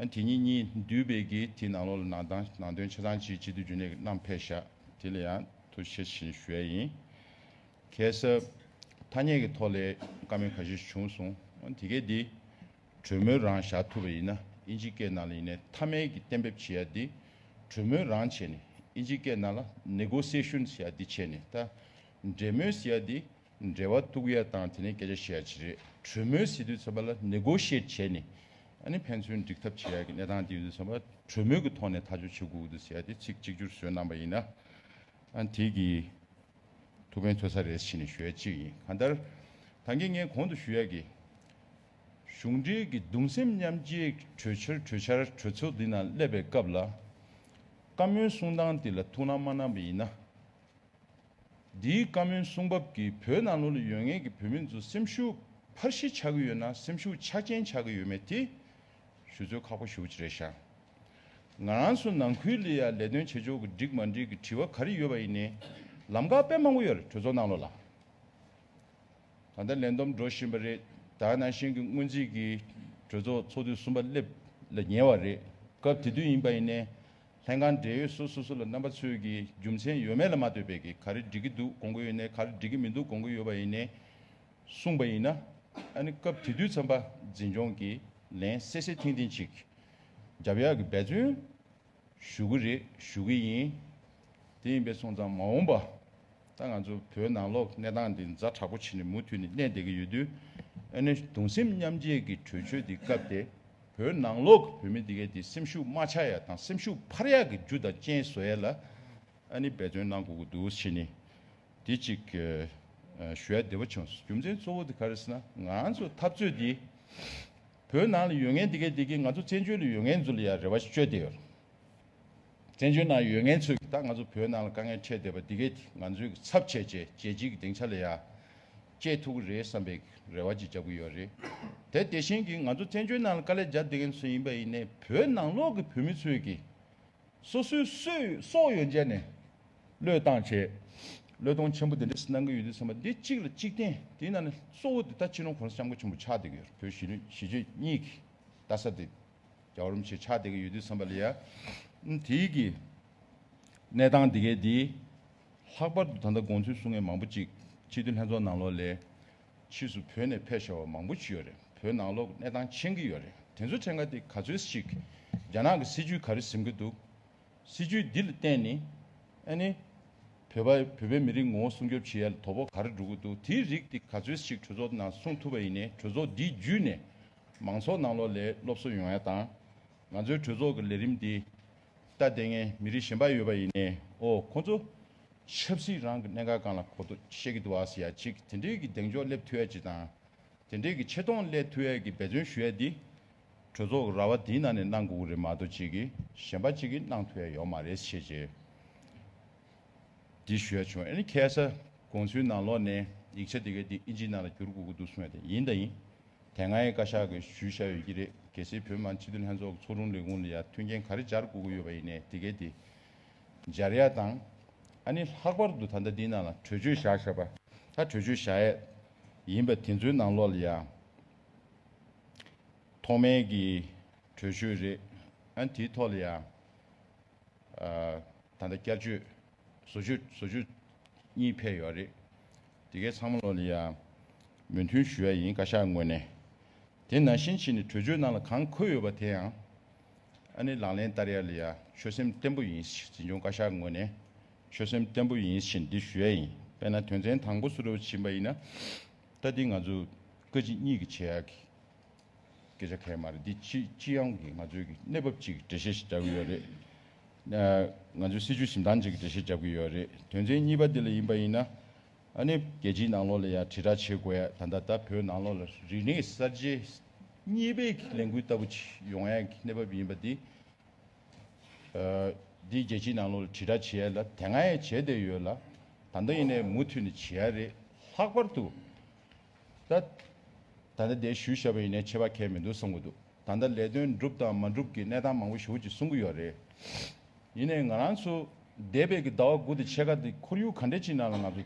ཨ་དེ་ཉིད་གཉིས་འདུས་པའི་གི་དེའི་ནང་ལོགས་ལ་ནང་དང་ནང་དོན་ཆ་ཚང་ཅིག་སྤྱི་འཐུས་རྒྱུན་ལས་ཀྱིས་གནང་ཕེབས་ཤག་དེ་ལ་ཡང་ཐུགས་རྗེ་ཆེ་ཞུ་ཡ་ཡིན། གལ་སྲིད་ཐ་སྙད་ཀྱི་ཐོག་ལས་བཀའ་མོལ་ཁ་ཤས་ཤིག་བྱུང་སོང་། ཨ་དེ་གས་དེ་གྲོས་མོལ་རང་བཞག་ཐུབ་པ་ཡིན་ན། ཨིན་ཇི་སྐད་ནང་ལ་ཡིན་ནའི་མཐའ་མའི་གི་གཏན་འབེབས་བྱེད་ཡ་དེ་གྲོས་མོལ་རང་བྱས་ནས། ཨིན་ཇི་སྐད་ནང་ལ་ནེ་གོ་སི་ཨེ་ཤན་ཟེར་ཡ་དེ་བྱས་ནས། ད་འབྲེལ་མོལ་ཟེར་ཡ་དེ་འབྲེལ་བ་གཏུག་ཡ་དང་དེ་ནས་སྐད་ཆ་བཤད་ཡ་ཅིག་རེད། གྲོས་མོལ་ཟེར་དུས་ཙམ་པ་ལ་ནེ་གོ་ཤི་ཨེཊ་བྱས་ནས། ཨ་ནི་ཕན་ཚུན་འགྲིག་ཐབས་བྱེད་ཡ་གི་གནས་སྟངས་དེ་ཡོད་དུས་ཙམ་པ་གྲོས་མོལ་གྱི་ཐོག་ནས་ཐག་གཅོད་བྱེད་དགོས་ཀྱི་འདུག་ཟེར་ཡ་དེ་ཚིག་གཅིག་གྱུར་བཟོས་གནང་པ་ཡིན་ན། ཨ་དེ་གི་ཐུགས་ཕན་ཐོགས་ས་རེད་ཟེར་ནས་ཞུ་ཡ་གཅིག་ཡིན། གང་ལྟར་ད་གིན་ངས་གོང་དུ་ཞུ་ཡ་གི་གཞུང་འབྲེལ་གྱི་གདུང་སེམས་མཉམ་སྐྱེད་གྲོས་འཆར་གྲོས་འཆར་གྲོས་ཚོགས་འདི་ནང་སླེབས་པའི་སྐབས་ལ། བཀའ་མོལ་གསུང་སྟངས་འདི་ལ་ཐུགས་སྣང་མ་གནང་པ་ཡིན་ན། འདིའི་བཀའ་མོལ་གསུང་བབ་ཀྱིས་བོད་ནང་ལོགས་ལ་ཡོད་མཁན་གྱི་བོད་མི་ཚོ་སེམས་ཤུགས་འཕར་གཞི་ཆགས་ཀྱི་ཡོད་ན། སེམས་ཤུགས་ཆག་ཅན་ཆགས་ཀྱི་ཡོད་མེད་དེ་ཞུ་ཚོད་ཁག་པོ་ཞེ་པོ་ཅིག་རེད་ཤག་ང་རང་ཚོ་ནང་ཁུལ་ལ་ཡ་ལས་དོན་བྱེད་ཕྱོགས་ཀྱི་འགྲིག་མ་འགྲིག་གི་དྲི་བ་ག་རེ་ཡོད་པ་ཡིན་ནའི་ལམ་ཁ་དཔེ་མང་པོ་ཡོད་རེད། གྲོས་ཚོགས་ནང་ལོགས་ལ། ད་ལྟ་ལས་བསྡོམས་འགྲོ་བཞིན་པ་རེད། ད་ནང་བཞིན་གྱི་སྔོན་རྩིས་ཀྱི་གྲོས་ཚོགས་ཚོགས་དུས་གསུམ་པ་སླེབས་ལ་ཉེ་བ་རེད། སྐབས་དེ་དུས་ཡིན་པ་ཡིན་ནའི་ལྷན་ཁང་འབྲེལ་ཡོད་སོ་སོ་སོ་ལ་རྣམ་པ་ཚོས་ཀྱི་རྒྱུ་མཚན་ཡོད་མེད་ལ་མ་ལྟོས་པའི་གི་ག་རེ་འགྲིག་གི་འདུག་དགོངས་ཀྱི་ཡོད་ནའི་ག་རེ་འགྲིག་གི་མི་འདུག་དགོངས་ཀྱི་ཡོད་པ་ཡིན་ནའི་གསུངས་པ་ཡིན་ན། ཨ་ནི་སྐབས་དེ་དུས་ཙམ་པ་འཛིན་སྐྱོང་གི་ལན་གསལ་གསལ་ཐིང་ཐིང་ཅིག་རྒྱབ་ཡག་གི་འབད་བརྩོན་ཞུ་གི་རེད། ཞུ་གི་ཡིན། དེ་ཡིན་པས་སོང་ཙང་མ་འོངས་པ་ད་ང་ཚོ་བོད་ནང་ལོགས་གནས་སྟངས་འདི་ཛ་དྲག་པོ་བྱས་ནས་མུ་མཐུད་ནས་གནས་བསྡད་ཀྱི་ཡོད་དུས། ཨ་ནི་གདུང་སེམས་མཉམ་སྐྱེད་ཀྱི་གྲོས་ཆོད་འདི་སྐབས་དེ་བོད་ནང་ལོགས་ཀྱི་བོད་མི་འདི་གས་དེ་སེམས་ཤུགས་མ་ཆག་ཡ་དང་སེམས་ཤུགས་འཕར་ཡག་གི་རྒྱུ་དང་རྐྱེན་བཟོ་ཡ་ལ་ཨ་ནི་འབད་བརྩོན་གནང་དགོས་ཀྱི་འདུག་ཟེར་ནས་དེ་གཅིག་ཨ་ཞུ་ཡ་བདེ་བོ་བྱུང་སོང་། རྒྱུ་མཚན་གཙོ་བོ་དེ་ག་རེ་ཟེར་ན། ང་ཚོ་འཐབ་རྩོད་འདི་བོད་ནང་ལ་ཡོད་མཁན་འདི་གས་འདི་གས་ང་ཚོ་བཙན་བྱོལ་ལ་ཡོད་མཁན་ཚོ་ལ་ཡ་རེ་བ་ཞིག་བཅོལ་བསྡད་ཡོད། བཙན་བྱོལ་ནང་ཡོད་མཁན་ཚོས་ད་ང་ཚོ་བོད་ནང་ལ་དཀའ་ངལ་འཕྲད་བསྡད་པ་འདི་གས་དེ་ང་ཚོའི་ཚབ་བྱས་བྱས་རྒྱལ་སྤྱིའི་གི་སྡིངས་ཆ་ལ་ཡ་སྐྱེལ་ཐུབ་ཀྱི་རེད་བསམ་པའི་རེ་བ་ཅིག་བརྒྱབ་ཀྱི་ཡོད་རེད། དེ་དེ་བཞིན་གྱི་ང་ཚོ་བཙན་བྱོལ་ནང་ལ་དཀའ་ལས་བརྒྱབ་བསྡད་མཁན་ཚོ་ཡིན་པ་ཡིན་ནའི་བོད་ནང་ལོགས་ཀྱི་བོད་མི་ཚོས་ཀྱི་སོ་སོའི་སྲོག་སྲོག་ཡོན་ཆད་ནས་བློས་བཏང་བྱས། བློས་གཏོང་ཆེན་པོ་དེ་འདྲ་གནང་གི་ཡོད་དུས་ཙམ་པ་འདི་གཅིག་ལ་གཅིག་བརྟེན། དེའི་ནང་ནས་གཙོ་བོ་དེ་ད་སྤྱི་ནོར་༸གོང་ས་༸སྐྱབས་མགོན་ཆེན་པོ་ཆགས་བསྡད་ཀྱི་ཡོད་རེད། བོད་གཞིས་གཞིས་བྱེས་གཉིས་ཀྱི་ལྟ་ས་དེ་རྒྱལ་བ་རིན་པོ་ཆེ་ཆགས་བསྡད་ཀྱི་ཡོད་དུས་ཙམ་པ་ལ་ཡ། དེའི་གི་གནས་སྟངས་འདི་གས་འདི་ལྷག་པར་དུ་ད་ལྟ་དགོངས་ཚུལ་གསུང་མཁན་མང་པོ་ཅིག་སྤྱི་འཐུས་ལྷན་ཚོགས་ནང་ལོགས་ལ་ཕྱིས་སུ་བོད་ནས་ཕེབས་བཞག་པ་མང་པོ་ཅིག་ཡོད་རེད། བོད་ནང་ལོགས་གནས་སྟངས་མཁྱེན་གྱི་ཡོད་རེད། དེ་ཚོ་དྲན་ག་དེ་ག་ཚོད་ཅིག་རྒྱ་ནག་གི་སྲིད་བྱུས་ག་རེ་ཟིན་གྱི་འདུག་སྲིད་ཇུས་འདི་ལ་བརྟེན་ནས་ཨ་ནི་བོད་པ་བོད་པའི་མི་རིགས་ངོ་བོ་སྲུང་སྐྱོབ་བྱེད་ཡ་ལ་དོ་ཕོག་ག་རེ་འགྲོ་གི་འདུག་དེའི་རིགས་དེ་ག་ཚོད་ཅིག་གྲོས་ཚོགས་ནང་གསུང་ཐུབ་པ་ཡིན་ནའི་གྲོས་ཚོགས་འདི་བརྒྱུད་ནས་མང་ཚོགས་ནང་ལོགས་ལ་སློབ་གསོ་ཡོང་ཡ་དང་། ང་ཚོའི་གྲོས་ཚོགས་ཀྱི་ལས་རིམ་འདི་ལྟ་བསྡད་མཁན་མི་རིགས་གཞན་པ་ཡོད་པ་ཡིན་ནའི་ཨོ་ཁོ་ཚོ་ཆབ་སྲིད་རང་གི་གནད་འགག་སྒང་ལ་གོ་རྟོགས་བཤད་ཀྱི་འདུག་ཨ་ཟེར་ཡ་གཅིག་དེ་འདྲའི་གི་གདེང་འཇོག་སླེབས་ཐུབ་ཡ་གཅིག་དང་། དེ་འདྲའི་གི་ཆེ་མཐོང་སླེབས་ཐུབ་ཡ་གི་འབད་བརྩོན་ཞུ་ཡ་འདི་གྲོས་ཚོགས་ཀྱི་ར་བ་འདིའི་ནང་ནས་གནང་དགོས་ཀྱི་རེད་མ་གཏོགས་གཅིག་གི་གཞན་པ་གཅིག་གིས་གནང་ཐུབ་ཡ་ཡོད་མ་རེད་ཞེས་བྱས། འདི་ཞུ་ཡ་བྱུང་། ཨ་ནི་ཁ་སང་དགོངས་ཚུལ་ནང་ལོགས་ནས་ཡིག་ཆ་དེ་ག་དེ་ཨིན་ཇིའི་ནང་ལ་བསྒྱུར་དགོས་ཀྱི་འདུག་གསུངས་ཡ་དེ་ཡིན་དང་ཡིན། དེ་སྔའི་བཀའ་ཤག་གིས་ཞུས་བཞག་ཡོད་ཀྱི་རེད། གལ་སྲིད་བོད་མི་མང་སྤྱི་འཐུས་ལྷན་ཚོགས་ཀྱི་ཚོགས་དྲུང་ལས་ཁུངས་ལ་ཡ་མཐུན་རྐྱེན་ག་རེ་སྦྱར་དགོས་ཀྱི་ཡོད་པ་ཡིན་ནའི་དེ་ག་དེ་སྦྱར་ཡ་དང་། ཨ་ནི་ལྷག་པར་དུ་ད་ལྟ་འདིའི་ནང་ལ་གྲོས་ཆོད་བཞག་བཞག་པ། ད་གྲོས་ཆོད་བཞག་ཡས་ཡིན་པ་དེ་ཚོའི་ནང་ལོགས་ལ་ཡ། ཐོག་མའི་གི་གྲོས་ཆོད་རེད། ཨ་ནི་དེའི་ཐོག་ལ་ཡ། ཨ། ད་ལྟ་བསྐྱར་བཅོས་བཟོ་བཅོས་བཟོ་བཅོས་གཉིས་ཕེབས་ཡོད་རེད། དེ་གའི་ཚང་མ་ལོགས་ལ་ཡ་མོས་མཐུན་ཞུ་ཡ་ཡིན་བཀའ་ཤག་ངོས་ནས། དེ་ནང་བཞིན་བྱས་ནས་གྲོས་ཆོད་ནང་ལ་གང་འཁོད་ཡོད་པ་དེ་ཡང་ཨ་ནི་ལག་ལེན་བསྟར་ཡ་ལ་ཡ་ཆོད་སེམས་བརྟན་པོ་ཡིན། འཛིན་སྐྱོང་བཀའ་ཤག་ངོས་ནས་ཆོད་སེམས་བརྟན་པོ་ཡིན་ཞེས་འདི་ཞུ་ཡ་ཡིན། དཔེར་ན་དོན་ཚན་དང་པོ་སུ་རུ་ཕྱིན་པ་ཡིན་ན། ད་འདི་ང་ཚོ་བཀའ་སྤྱི་གཉིས་ཀྱི་བྱེད་ཡག་གི་སྐད་ཆ་གང་ཡང་མ་རེད། འདི་སྤྱི་སྤྱི་ཡོངས་ཀྱི་ང་ཚོའི་གི་གནས་བབ་ཅིག་འགྲེལ་བཤད་ཞིག་རྒྱག་གི་ཡོད་རེད། ཨ། ང་ཚོའི་སྲིད་བྱུས་ཞིབ་འདང་ཅིག་འགྲེལ་བཤད་རྒྱག་གི་ཡོད་རེད། དོན་ཚན་གཉིས་པ་འདི་ལ་ཡིན་པ་ཡིན་ན། ཨ་ནི་རྒྱལ་སྤྱིའི་ནང་ལོགས་ལ་ཡང་དྲིལ་བསྒྲགས་བྱེད་དགོས་ཡ། ད་ལྟ་ད་བོད་ནང་ལོགས་ལ་རིག་གནས་གསར་བརྗེ་གཉིས་པའི་ལས་འགུལ་ལྟ་བུ་ཅིག་ཡོང་ཡ་གི་གནས་བབ་ཡིན་པ་འདི། ཨ། འདི་རྒྱལ་སྤྱིའི་ནང་ལོགས་ལ་དྲིལ་བསྒྲགས་བྱེད་ཡ་ལ་དེ་སྔ་ཡང་བྱས་བསྡད་ཡོད་ལ། ད་ལྟ་ཡིན་ནའི་མུ་མཐུད་ནས་བྱེད་ཡ་རེད། ལྷག་པར་དུ། ད། ད་ལྟ་འདིར་ཞུས་བཞག་པ་ཡིན་ནའི་ཁྱད་པར་གང་ཡང་མི་འདུག་བསམ་གྱི་འདུག་ད་ལྟ་ལས་དོན་འགྲུབ་དང་མ་འགྲུབ་ཀྱི་གནས་སྟངས་མང་པོ་ཞེ་པོ་ཅིག་གསུང་གི་ཡོད་རེད། ཡིན་ནའི་ང་རང་ཚོ་འདས་པའི་གི་ཟླ་བ་དགུ་དང་ཕྱེད་ཀ་དེ་ཁོར་ཡུག་ག་འདྲ་ཅིག་ནང་ལ་ང་ཚོ་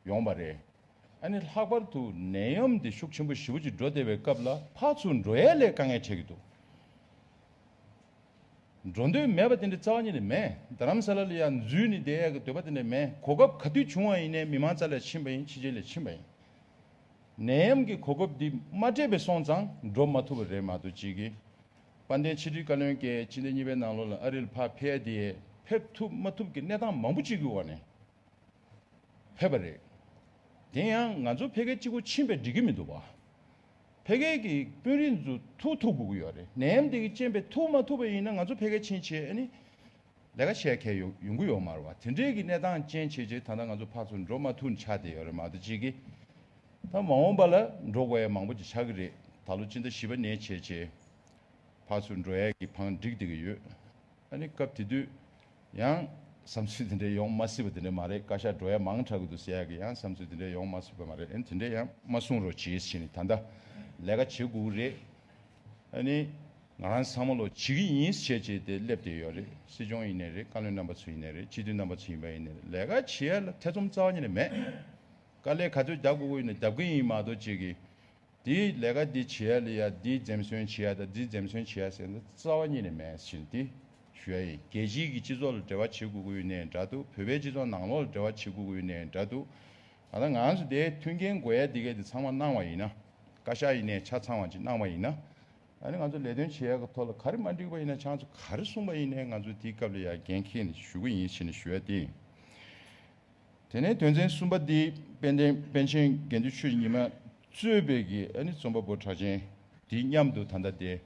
ཡོང་བ་རེད། ཨ་ནི་ལྷག་པར་དུ་ནད་ཡམས་དེ་ཤུགས་ཆེན་པོ་ཞེ་པོ་ཅིག་འགྲོ་བསྡད་པའི་སྐབས་ལ་ཕར་ཚུར་འགྲོ་ཡས་ལས་དཀའ་ངལ་འཕྲད་ཀྱི་འདུག་འགྲོ་འདོད་མེད་པ་དེ་འདྲ་རྩ་བ་ཉིད་ནས་མེད། རྡ་རམ་ས་ལ་ལ་ཡང་འཛུལ་ནས་བསྡད་ཡག་གི་འདོད་པ་དེ་འདྲ་མེད། གོ་སྐབས་ག་དུས་བྱུང་བ་ཡིན་ནའི་མི་མང་རྩ་ལ་ཕྱིན་པ་ཡིན། ཕྱི་རྒྱལ་ལ་ཕྱིན་པ་ཡིན། ནད་ཡམས་ཀྱི་གོ་སྐབས་འདི་མ་སྤྲད་པའི་སོང་ཙང་འགྲོ་མ་ཐུབ་པ་རེད་མ་གཏོགས་གཅིག་གིས། དཔལ་ལྡན་ཕྱི་དྲིལ་བཀའ་བློན་གྱིས་སྤྱི་ཟླ་གཉིས་པའི་ནང་ལོགས་ལ་ཨ་རི་ལ་ཕར་ཕེབས་དེ་ཕེབས་ཐུབ་མ་ཐུབ་ཀྱི་གནས་སྟངས་མང་པོ་ཅིག་གི་འོག་ནས། ཕེབས་པ་རེད། དེ་ཡང་ང་ཚོ་ཕ་གིར་གཅིག་པུ་ཕྱིན་པས་འགྲིག་གི་མི་འདུག་བ། ཕ་གི་གི་དཔོན་རིགས་ཚོ་ཐུག་ཐུག་དགོས་ཀྱི་ཡོད་རེད། ནད་ཡམས་དེ་གི་རྐྱེན་པས་ཐུག་མ་ཐུབ་པ་ཡིན་ན་ང་ཚོ་ཕ་གིར་ཕྱིན་བྱས་ཨ་ནི་ལས་ཀ་བྱེད་མཁན་ཡོང་ཡོང་གི་ཡོད་མ་རེད་བ། དེ་འདྲའི་གི་གནས་སྟངས་ཅན་བྱས་བྱས་ད་ལྟ་ང་ཚོ་ཕར་ཚུར་འགྲོ་མ་ཐུབ་ནས་ཆགས་བསྡད་ཡོད་རེད་མ་གཏོགས་གཅིག་གིས། ད་མ་འོངས་པ་ལ་འགྲོ་དགོས་ཡ་མང་པོ་ཅིག་ཆགས་ཀྱི་རེད། ད་ལོ་སྤྱི་ཟླ་བཞི་པ་ནས་བྱས་བྱས། ཕར་ཚུར་འགྲོ་ཡས་ཀྱི་བང་བསྒྲིགས་བསྡད་ཀྱི་ཡོད། ཨ་ནི་སྐབས་དེ་དུས་ཡང་བསམ་ཚུལ་དེ་འདྲ་ཡོང་མ་སྲིད་པ་དེ་འདྲ་མ་རེད། བཀའ་ཤག་འགྲོ་ཡ་མང་དྲགས་ཀྱི་འདུག་ཟེར་ཡ་གི་ཡང་བསམ་ཚུལ་དེ་འདྲ་ཡོང་མ་སྲིད་པ་མ་རེད། ཨ་ནི་དེ་འདྲ་ཡང་མ་གསུང་རོགས་བྱེད་ཟེར་ནས་ད་ལྟ་ལས་ཀ་བྱེད་དགོས་ཀྱི་རེད། ཨ་ནི་ང་རང་ཚང་མ་ལོ་བྱེད་ཀྱི་ཡིན་ཟེར་བྱས་ཏེ་སླེབས་བསྡད་ཡོད་རེད། སྲིད་སྐྱོང་ཡིན་ནའི་རེད། བཀའ་བློན་རྣམ་པ་ཚོ་ཡིན་ནའི་རེད། སྤྱི་འཐུས་རྣམ་པ་ཚོ་ཡིན་པ་ཡིན་ནའི་རེད། ལས་ཀ་བྱེད་ཡ་ལ་ཐེ་ཚོམ་རྩ་བ་ཉིད་ནས་མེད། དཀའ་ལས་ག་ཚོད་རྒྱག་དགོས་ཀྱི་ཡོད་ན་རྒྱབ་ཀྱི་ཡིན་མ་གཏོགས་གཅིག་གིས། དེའི་ལས་ཀ་འདི་བྱེད་ཡ་ལ་ཡ་འདི་འཛེམ་ཟོན་བྱེད་ཡ་དང་འདི་འཛེམ་ཟོན་བྱེད་ཡ་ཟེར་ན་རྩ་བ་ཉིད་ནས་མེད་ཟེར་འདི་ཞུ་ཡ་ཡིན། རྒྱལ་སྤྱིའི་གི་སྤྱི་ཚོགས་ལ་འབྲེལ་བ་བྱེད་དགོས་ཀྱི་ཡོད་ནའི་འདྲ་འདུག་བོད་པའི་སྤྱི་ཚོགས་ནང་ལོགས་ལ་འབྲེལ་བ་བྱེད་དགོས་ཀྱི་ཡོད་ནའི་འདྲ་འདུག་ད་ལྟ་ང་ཚོ་དེའི་མཐུན་རྐྱེན་དགོས་ཡ་འདི་གས་འདི་ཚང་མ་གནང་བ་ཡིན་ན། བཀའ་ཤག་ཡིན་ནའི་ཆ་ཚང་བ་ཅིག་གནང་བ་ཡིན་ན། ཨ་ནི་ང་ཚོ་ལས་དོན་བྱེད་ཡ་གི་ཐོག་ལ་ག་རེ་མ་འགྲིག་པ་ཡིན་ན་ཆང་ཚོ་ག་རེ་གསུངས་པ་ཡིན་ནའི་ང་ཚོ་དེའི་སྐབས་ལ་ཡ་འགན་འཁྱེར་ནས་ཞུ་གི་ཡིན་ཟེར་ནས་ཞུ་ཡ་དེ་ཡིན། དེ་ནས་དོན་ཚན་གསུམ་པ་འདི་དཔལ་ལྡན་པཎ་ཆེན་དགེ་འདུན་ཆོས་ཀྱི་ཉི་མ་གཙོས་པའི་གི་ཨ་ནི་རྩོམ་པ་པོ་གྲགས་ཅན་འདི་མཉམ་དུ་ད་ལྟ་དེ་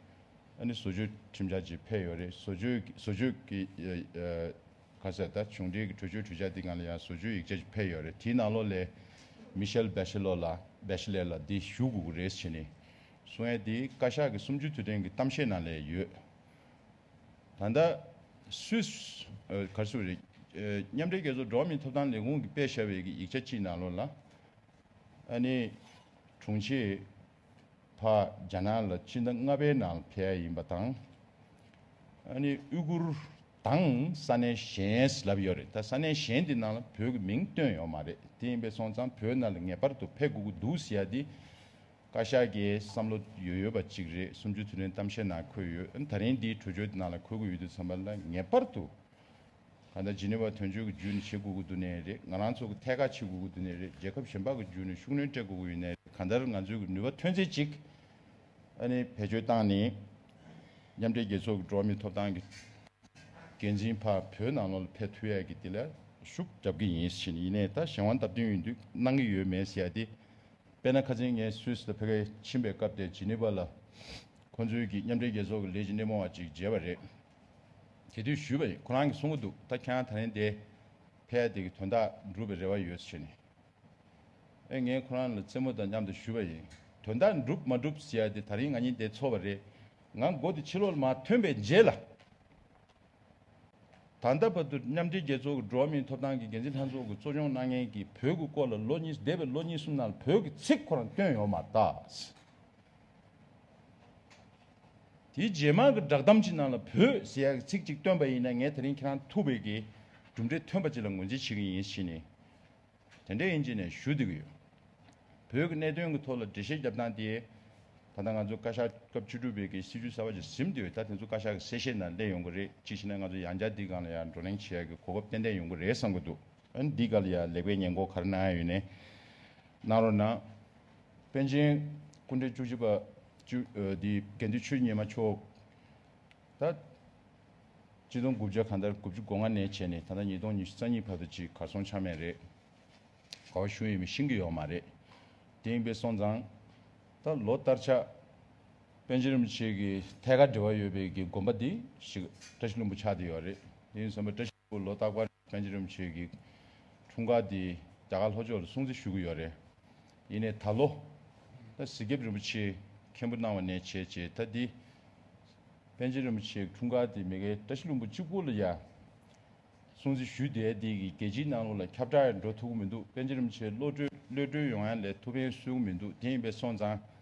ཨ་ནི་བཟོ་བཅོས་ཁྲིམས་འཆར་ཅིག་ཕེབས་ཡོད་རེད། བཟོ་བཅོས་བཟོ་བཅོས་ཀྱི་ཨ་ཨ་ག་ཟེར་ད་གཞུང་འབྲེལ་གྱི་གྲོས་ཆོད་གྲོས་འཆར་འདི་སྒང་ལ་ཡང་བཟོ་བཅོས་ཡིག་ཆ་ཅིག་ཕེབས་ཡོད་རེད། དེའི་ནང་ལོགས་ལས་མི་ཤེལ་བེ་ཤེ་ལོ་ལ་བེ་ཤེ་ལེ་ལ་འདི་ཞུ་དགོས་ཀྱི་རེད་ཟེར་ནས་གསུང་ཡས་འདི་བཀའ་ཤག་གི་གསུམ་བཅུའི་དུས་དྲན་གྱི་གཏམ་བཤད་ནང་ལ་ཡོད། ད་ལྟ་སུད་སི་ཨ་ག་རེ་ཟེར་རེད། ཨ་མཉམ་འབྲེལ་རྒྱལ་ཚོགས་འགྲོ་བ་མིའི་ཐོབ་ཐང་ལས་ཁུངས་ཀྱིས་སྤེལ་བཞག་པའི་གི་ཡིག་ཆ་གཅིག་ནང་ལོགས་ལ། ཨ་ནི་དྲུང་ཆེ་ཕར་རྒྱ་ནག་ལ་ཕྱི་ཟླ་ལྔ་པའི་ནང་ཕེབས་ཡ་ཡིན་པ་དང་། ཨ་ནི་ཨུ་གུར་དང་ས་གནས་གཞན་ལབ་ཡོད་རེད། ད་ས་གནས་གཞན་དེ་ནང་ལ་བོད་ཀྱི་མིང་བཏོན་ཡོད་མ་རེད། དེ་ཡིན་པས་སོང་ཙང་བོད་ནང་ལ་ངེས་པར་དུ་ཕེབས་དགོས་ཀྱི་འདུག་ཟེར་ཡ་དེ། བཀའ་ཤག་གི་བསམ་བློ་ཡོད་ཡོད་པ་གཅིག་རེད། གསུམ་བཅུའི་དུས་དྲན་གཏམ་བཤད་ནང་འཁོད་ཡོད། ཨ་ནི་ད་རིང་འདིའི་གྲོས་ཆོད་ནང་ལ་འཁོད་ཀྱི་ཡོད་དུས་ཙམ་པ་ལ་ངེས་པར་དུ་གང་ལྟར་ཇི་ནི་ཝ་དོན་གཅོད་ཀྱི་བརྒྱུད་ནས་བྱེད་དགོས་ཀྱི་འདུག་ནའི་རེད། ང་རང་ཚོ་གི་ཐད་ཀར་བྱེད་དགོས་ཀྱི་འདུག་ནའི་རེད། རྒྱལ་ཁབ་གཞན་པ་གི་བརྒྱུད་ནས་ཤུགས་སྣོན་སྤྲད་དགོས་ཀྱི་ཡོད་ནའི་རེད། གང་ལྟར་ང་ཚོའི་གི་ནུས་པ་ཐོན་ཚད་ཅིག་ཨ་ནི་བེད་སྤྱོད་བཏང་ནས་མཉམ་འབྲེལ་རྒྱལ་ཚོགས་ཀྱི་འགྲོ་བ་མིའི་ཐོབ་ཐང་གི་ འགན་འཛིན་ཕར་བོད་ནང་ལོགས་ལ་ཕེབས་ཐུབ་ཡག་གི་དེ་ལ་ཤུགས་རྒྱབ་ཀྱི་ཡིན་ཟེར་ནས། ཡིན་ནའི་ད་གཞན་དབང་སྟབས་བསྟུན་ཡོང་དུས་གནང་གི་ཡོད་མེད་ཟེར་ཡ་དེ། དཔེར་ན་ཁ་སང་ངས་སུད་སི་ལ་ཕ་གིར་ཕྱིན་པའི་སྐབས་དེར་ཇི་ནི་ཝ་ལ་ཁོང་ཚོའི་གི་མཉམ་འབྲེལ་རྒྱལ་ཚོགས་ཀྱི་ལས་ཀྱི་སྣེ་མོ་བ་ཅིག་མཇལ་བ་རེད། དེ་དུས་ཞུས་པ་ཡིན། ཁོ་རང་གིས་གསུང་གི་འདུག་ད་ཁྱེད་རང་ད་རིང་འདིར་ཕེབས་ཡ་དེ་གི་དོན་དག་འགྲུབ་པའི་རེ་བ་ཡོད་ཟེར་ནས། ཨེ་ངས་ཁོ་རང་ལ་རྩེད་མོ་དང་མཉམ་དུ་ཞུས་པ་ཡིན། དོན་དག་འགྲུབ་མ་འགྲུབ་ཟེར་ཡ་དེ་ད་རིང་ང་གཉིས་འདིར་ཚོགས་པ་རེད། ང་མགོ་དེ་ཕྱི་ལོགས་ལ་མར་ཐོན་པའི་རྗེས་ལ། ད་ལྟ་བར་དུ་མཉམ་འབྲེལ་རྒྱལ་ཚོགས་ཀྱི་འགྲོ་བ་མིའི་ཐོབ་ཐང་གི་འགན་འཛིན་ལྷན་ཚོགས་ཀྱིས་གཙོ་སྐྱོང་གནང་མཁན་གྱི་བོད་ཀྱི་སྐོར་ལ་ལོ་གཉིས། འདས་པའི་ལོ་གཉིས་གསུམ་ནང་ལ་བོད་ཀྱི་ཚིག་ཁོ་རང་བཏོན་ཡོད་མ་རེད། དེའི་རྗེས་མ་གི་བསྒྲགས་གཏམ་གྱི་ནང་ལ་བོད་ཟེར་ཡག་གི་ཚིག་གཅིག་བཏོན་པ་ཡིན་ན། ངས་དེ་རིང་ཁྱེད་རང་ཐུག་པའི་གི་གྲུབ་འབྲས་ཐོན་པ་ཅིག་ལ་ངོས་འཛིན་བྱེད་ཀྱི་ཡིན་ཟེར་ནས། དེ་འདྲ་ཡིན་གྱི་ནས་ཞུ་བསྡད་ཀྱི་ཡོད། བོད་ཀྱི་གནད་དོན་གྱི་ཐོག་ལ་འགྲེལ་བཤད་རྒྱབ་སྟངས་དེ། ད་ལྟ་ང་ཚོ་བཀའ་ཤག་སྐབས་བཅུ་དྲུག་པའི་གི་སྲིད་བྱུས་གསར་པ་ཅིག་ཟིན་བསྡད་ཡོད། ད་དེ་ཚོ་བཀའ་ཤག་གི་གསལ་བཤད་ནང་སླེབས་ཡོང་གི་རེད། གཅིག་བྱས་ན་ང་ཚོ་ཡང་བསྐྱར་འདི་སྒང་ལ་ཡང་བགྲོ་གླེང་བྱེད་ཡག་གི་གོ་སྐབས་ཏན་ཏན་ཡོང་གི་རེད་བསམ་གྱི་འདུག་ཨ་ནི་འདི་སྒང་ལ་ཡང་ལེགས་སྤེལ་ཉེས་འགོག་ག་རེ་གནང་ཡ་ཡོད་ནའི་གནང་རོགས་གནང་། པཎ་ཆེན་སྐུ་ཕྲེང་བཅུ་གཅིག་པ་བཅུ་ཨ་འདི་དགེ་འདུན་ཆོས་ཉི་མ་མཆོག་ད་ཆིག་སྟོང་དགུ་བརྒྱ་གང་ལྟར་དགུ་བཅུ་གོ་ལྔ་ནས་བྱས་ནས་ད་ལྟ་ཉིས་སྟོང་ཉི་ཤུ་རྩ་གཉིས་བར་དུ་ཅིག་གར་སོང་ཆགས་མེད་རེད། ག་པར་བཞུགས་ཡོད་མེད་ཤེས་ཀྱི་ཡོད་མ་རེད། དེ་ཡིན་པས་སོང་ཙང་། ད་ལོ་ལྟར་ཆགས་པཎ་ཆེན་རིན་པོ་ཆེ་གི་ཐད་ཀར་འབྲེལ་བ་ཡོད་པའི་གི་དགོན་པ་འདི་ཞིག་བཀྲ་ཤིས་ལྷུན་པོ་ཆགས་བསྡད་ཡོད་རེད། དེ་ཡིན་ཙང་པཎ་ཆེན་རིན་པོ་ཆེ་ལོ་རྟག་པར་པཎ་ཆེན་རིན་པོ་ཆེ་གི་འཁྲུངས་སྐར་འདི་རྒྱ་གར་ལྷོ་ཕྱོགས་ལ་སྲུང་བརྩི་ཞུ་གི་ཡོད་རེད། ཡིན་ནའི་ད་ལོ་ད་གཟིགས་རྒྱབ་རིན་པོ་ཆེ་མཁན་པོ་གནང་བ་ནས་བྱས་བྱས། ད་འདི་པཎ་ཆེན་རིན་པོ་ཆེའི་འཁྲུངས་སྐར་འདི་མི་སྒེར་བཀྲ་ཤིས་ལྷུན་པོ་གཅིག་པུ་ལ་ཡ་སྲུང་བརྩི་ཞུས་བསྡད་འདི་གིས་རྒྱལ་སྤྱིའི་ནང་ལོགས་ལ་ཁྱབ་བསྒྲགས་ཡང་འགྲོ་ཐུབ་ཀྱི་མི་འདུག་པཎ་ཆེན་རིན་པོ་ཆེ་གློད་གྲོལ་གློད་གྲོལ་ཡོང་ཡ་ལ་ཐུགས་ཕན་གསོས་ཀྱི་མི་འདུག་དེ་ཡིན་པས་སོང་ཙང་།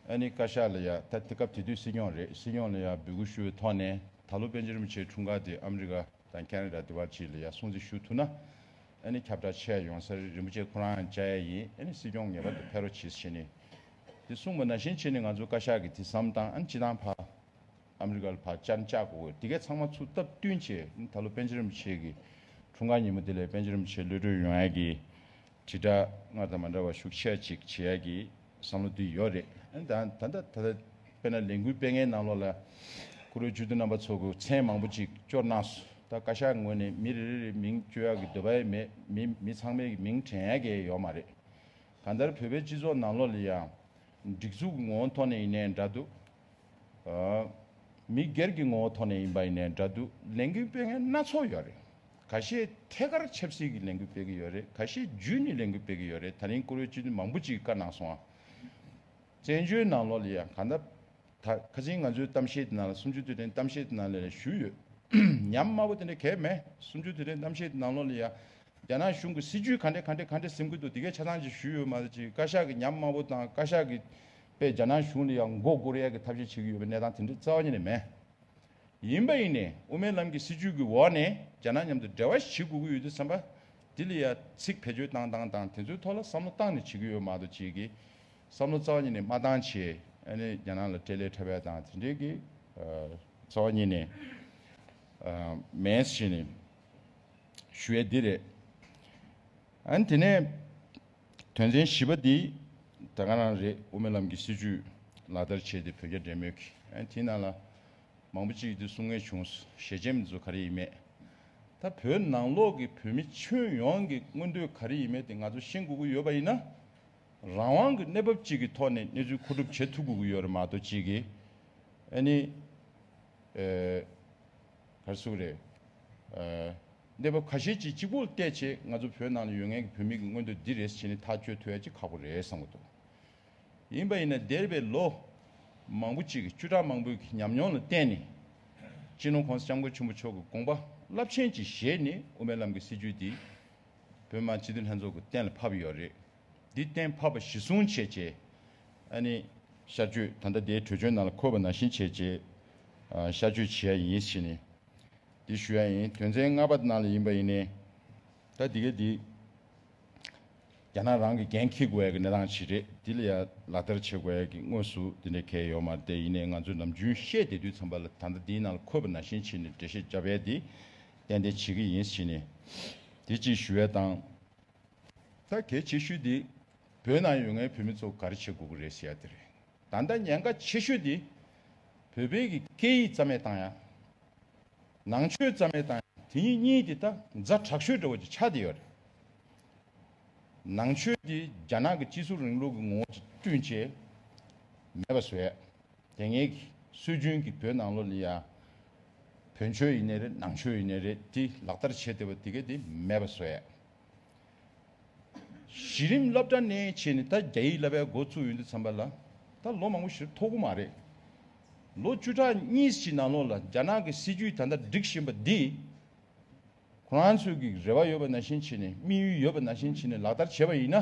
ཨ་ནི་བཀའ་ཤག་ལ་ཡ། ད་དེ་སྐབས་དེ་དུས་སྲིད་སྐྱོང་རེད། སྲིད་སྐྱོང་ལ་ཡ་འབོད་སྐུལ་ཞུ་བའི་ཐོག་ནས་ད་ལོ་པཎ་ཆེན་རིན་པོ་ཆེའི་འཁྲུངས་སྐར་དེ་ཨ་མི་རི་ཀ་དང་ཁེ་ན་ཌ་དེ་བར་ཅིག་ལ་ཡ་སྲུང་བརྩི་ཞུ་ཐུབ་ན། ཨ་ནི་ཁྱབ་བསྒྲགས་ཆེ་ཡ་ཡོང་ས་རེད། རིན་པོ་ཆེ་ཁོ་རང་ཡང་བཅར་ཡ་ཡིན། ཨ་ནི་སྲིད་སྐྱོང་ངེས་པར་དུ་ཕེབས་རོགས་གྱིས་ཟེར་ནས། དེ་གསུངས་པ་ནང་བཞིན་བྱས་ནས་ང་ཚོ་བཀའ་ཤག་གིས་དེ་བསམ་བཏང་། ཨ་ནི་སྤྱི་བཏང་ཕར་ཨ་མི་རི་ཀ་ལ་ཕར་བཅར་བཅར་དགོས། དེ་གའི་ཚང་མ་ཚུར་སྟབས་བསྟུན་བྱས། ཨ་ནི་ད་ལོ་པཎ་ཆེན་རིན་པོ་ཆེ་གི་འཁྲུངས་སྐར་ཉིན་མོ་དེ་ལ་པཎ་ཆེན་རིན་པོ་ཆེ་གློད་གྲོལ་ཡོང་ཡ་གི་དྲིལ་བསྒྲགས་སྔར་དང་མ་འདྲ་བ་ཤུགས་ཆེ་ཅིག་བྱེད་ཡ་གི་བསམ་བློ་དེ་ཡོད་རེད། ཨ་ནི་ད་ད་ད་ད་ད་དཔེར་ན་ལས་འགུལ་སྤེལ་མཁན་ནང་ལོགས་ལ་བཀུར་འོས་སྤྱི་འཐུས་རྣམ་པ་ཚོ་གི་མཚན་མང་པོ་ཅིག་བསྐྱོར་གནང་སོང་། ད་བཀའ་ཤག་གི་ངོས་ནས་མི་རེ་རེ་རེ་མིང་བརྗོད་ཡ་གི་འདོད་པ་ཡང་མེད། མི་མི་ཚང་མའི་གི་མིང་དྲན་ཡ་གི་ཡོད་མ་རེད། གང་ལྟར་བོད་པའི་སྤྱི་ཚོགས་ནང་ལོགས་ལ་ཡང་སྒྲིག་འཛུགས་ཀྱི་ངོ་བོ་ཐོག་ནས་ཡིན་ནའི་འདྲ་འདུག་ཨ། མི་སྒེར་གྱི་ངོ་བོ་ཐོག་ནས་ཡིན་པ་ཡིན་ནའི་འདྲ་འདུག་ལས་འགུལ་སྤེལ་མཁན་སྣ་ཚོགས་ཡོད་རེད། ཁ་ཤས་ཐད་ཀར་ཆབ་སྲིད་ཀྱི་ལས་འགུལ་སྤེལ་གྱི་ཡོད་རེད། ཁ་ཤས་བརྒྱུད་ནས་ལས་འགུལ་སྤེལ་གྱི་ཡོད་རེད། ད་རིང་བཀུར་འོས་སྤྱི་འཐུས་མང་པོ་ཅིག་གིས་བཀའ་གནང་སོང་ཨ། བཙན་བྱོལ་ནང་ལོགས་ལ་ཡང་གང་ལྟར་ད་ཁ་སང་ང་ཚོའི་གཏམ་བཤད་དེ་ནང་ལ། གསུམ་བཅུའི་དུས་དྲན་གཏམ་བཤད་དེ་ནང་ལ་ཞུས་ཡོད། ཉམས་དམའ་པོ་དེ་འདྲ་གང་ཡང་མེད། གསུམ་བཅུའི་དུས་དྲན་གཏམ་བཤད་དེ་ནང་ལོགས་ལ་ཡང་རྒྱ་ནག་གཞུང་གི་སྲིད་བྱུས་ག་འདྲ་ག་འདྲ་ག་འདྲ་ཟིན་གྱི་འདུག་དེ་གའི་ཆ་ཚང་ཅིག་ཞུས་ཡོད་མ་གཏོགས། ཅིག་བཀའ་ཤག་གི་ཉམས་དམའ་པོ་དང་། བཀའ་ཤག་གིས་དཔེ་རྒྱ་ནག་གཞུང་ལ་ཡང་མགོ་སྒུར་ཡག་གི་ཐབས་ཤེས་བྱེད་ཀྱི་ཡོད་པའི་གནས་སྟངས་དེ་འདྲ་རྩ་བ་ཉིད་ནས་མེད། ཡིན་པ་ཡིན་ནའི་དབུ་མའི་ལམ་གྱི་སྲིད་བྱུས་ཀྱི་འོག་ནས་རྒྱ་ནག་མཉམ་དུ་འབྲེལ་བ་བྱེད་དགོས་ཀྱི་ཡོད་དུས་ཙམ་པ། དེ་ལ་ཡ་ཚིག་བེད་སྤྱོད་བཏང་སྟངས་དང་དེ་ཚོའི་ཐོག་ལ་བསམ་བློ་བཏང་ནས་བྱེད་ཀྱི་ཡོད་མ་གཏོགས། ཅིག་གི་བསམ་བློ་རྩ་བ་ཉིད་ནས་མ་བཏང་བྱས། ཨ་ནི་རྒྱ་ནག་ལ་སྤྲེལ་ལད་འཁྲབ་ཡ་དང་དེ་འདྲའི་གི་ཨ་རྩ་བ་ཉིད་ནས་ཨ་མེད་ཟེར་ནས་ཞུ་ཡ་འདི་རེད། ཨ་ནི་དེ་ནས་དོན་ཚན་བཞི་པ་འདི་ད་ག་རང་རེད། དབུ་མའི་ལམ་གྱི་སྲིད་བྱུས་ལག་བསྟར་བྱས་ཏེ་བོད་རྒྱ་འབྲེལ་མོལ་གྱི། ཨ་ནི་དེའི་ནང་ལ་མང་པོ་ཅིག་གིས་འདི་གསུང་མཁན་བྱུང་། ཞལ་ཆེམས་འདི་ཚོ་ག་རེ་ཡིན་མེད། ད་བོད་ནང་ལོགས་ཀྱི་བོད་མི་ཁྱོན་ཡོངས་ཀྱི་མངོན་འདོད་ག་རེ་ཡིན་མེད་དེ་ང་ཚོ་ཤེས་དགོས་ཀྱི་ཡོད་པ་ཡིན་ན། རང་དབང་གི་གནས་བབ་ཅིག་གི་ཐོག་ནས་གནས་ཚུལ་མཁོ་སྒྲུབ་བྱེད་ཐུབ་དགོས་ཀྱི་ཡོད་རེད་མ་གཏོགས། ཅིག་གིས་ཨ་ནི་ཨེ་ག་རེ་ཟེར་དགོས་རེད། ཨེ་གནས་བབ་ཁ་ཤས་ཅིག་གཅིག་པུར་བལྟས་བྱས་ང་ཚོ་བོད་ནང་ལ་ཡོད་མཁན་གྱི་བོད་མི་གི་མངོན་འདོད་འདི་རེད་ཟེར་ནས་ཐག་གཅོད་ཐུབ་ཡ་ཅིག་ཁག་པོ་རེད་བསམ་གྱི་འདུག་ཡིན་པ་ཡིན་ན་འདས་པའི་ལོ་མང་པོ་ཅིག་གི་བཅུ་ཕྲག་མང་པོའི་གི་ཉམས་མྱོང་ལ་བརྟེན་ནས། སྤྱི་ནོར་༸གོང་ས་༸སྐྱབས་མགོན་ཆེན་པོ་མཆོག་གི་དགོངས་པ་རླབས་ཆེན་ཅིག་བཞེས་ནས་དབུ་མའི་ལམ་གྱི་སྲིད་བྱུས་འདི་བོད་མི་མང་སྤྱི་འཐུས་ལྷན་ཚོགས་ཀྱིས་གཏན་ལ་ཕབ་ཡོད་རེད། འདི་གཏན་ཕབ་པ་གཞིར་བཟུང་བྱས་བྱས། ཨ་ནི་གཤགས་བཅོས་ད་ལྟ་དེའི་གྲོས་ཆོད་ནང་ལ་འཁོད་པ་ནང་བཞིན་བྱས་བྱས་ཨ་གཤགས་བཅོས་བྱེད་ཡ་ཡིན་ཟེར་ནས། འདི་ཞུ་ཡ་ཡིན། དོན་ཚན་ལྔ་པ་ནང་ལ་ཡིན་པ་ཡིན་ནའི། ད་འདི་ག་འདི་རྒྱ་ནག་རང་གིས་འགན་འཁྱེར་དགོས་ཡ་གི་གནས་སྟངས་ཤིག་རེད། འདི་ལ་ཡ་ལག་བསྟར་བྱེད་དགོས་ཡ་གི་དངོས་སུ་འདི་འདྲ་གང་ཡང་ཡོད་མ་རེད། དེ་ཡིན་ནའི་ང་ཚོས་ནམ་རྒྱུན་བཤད་བསྡད་དུས་ཙམ་པ་ལ་ད་ལྟ་འདིའི་ནང་ལ་འཁོད་པ་ནང་བཞིན་བྱས་ནས་འགྲེལ་བཤད་བརྒྱབ་ཡ་འདི་ཏན་ཏན་བྱེད་ཀྱི་ཡིན་ཟེར་ནས་འདི་གཅིག་ཞུ་ཡ་དང་། ད་གལ་ཆེ་ཤོས་འདི་བོད་ནང་ཡོད་མཁན་བོད་མི་ཚོ་ག་རེ་བྱེད་དགོས་ཀྱི་རེད་ཟེར་ཡ་དེ་རེད། ད་ལྟ་ཉེན་ཁ་ཆེ་ཤོས་འདི་བོད་པའི་གི་སྐད་ཡིག་རྩ་མེད་བཏང་ཡ། ནང་ཆོས་རྩ་མེད་བཏང་། དེ་གཉིས་གཉིས་དེ་ད་ཛ་དྲག་ཤོས་འདྲ་བོ་ཅིག་ཆགས་བསྡད་ཡོད་རེད། ནང་ཆོས་དེ་རྒྱ་ནག་གི་སྤྱི་ཚོགས་རིང་ལུགས་ཀྱི་ངོ་བོ་ཅིག་བསྐྲུན་བྱས་མེད་པ་བཟོ་ཡ། དེ་སྔའི་སྲོལ་རྒྱུན་གྱི་བོད་ནང་ལོགས་ལ་ཡ་བོན་ཆོས་ཡིན་ནའི་རེད། ནང་ཆོས་ཡིན་ནའི་རེད། དེ་ལག་བསྟར་བྱས་བསྡད་པ་དེ་ག་དེ་མེད་པ་བཟོ་ཡ། གཞི་རིམ་སློབ་གྲྭ་ནས་བྱས་ནས་ད་རྒྱ་ཡིག་བསླབ་པའི་འགོ་བཙུགས་ཡོང་དུས་ཙམ་པ་ལ་ད་ལོ་མང་པོ་ཞིག་ཐོགས་ཀྱི་མ་རེད། ལོ་བཅུ་ཕྲག་གཉིས་ཀྱི་ནང་ལོགས་ལ་རྒྱ་ནག་གི་སྲིད་ཇུས་ད་ལྟ་སྒྲིག་བཞིན་པ་འདི་ཁོ་རང་ཚོས་ཀྱི་རེ་བ་ཡོད་པ་ནང་བཞིན་བྱས་ནས། དམིགས་ཡུལ་ཡོད་པ་ནང་བཞིན་བྱས་ནས་ལག་བསྟར་བྱས་པ་ཡིན་ན།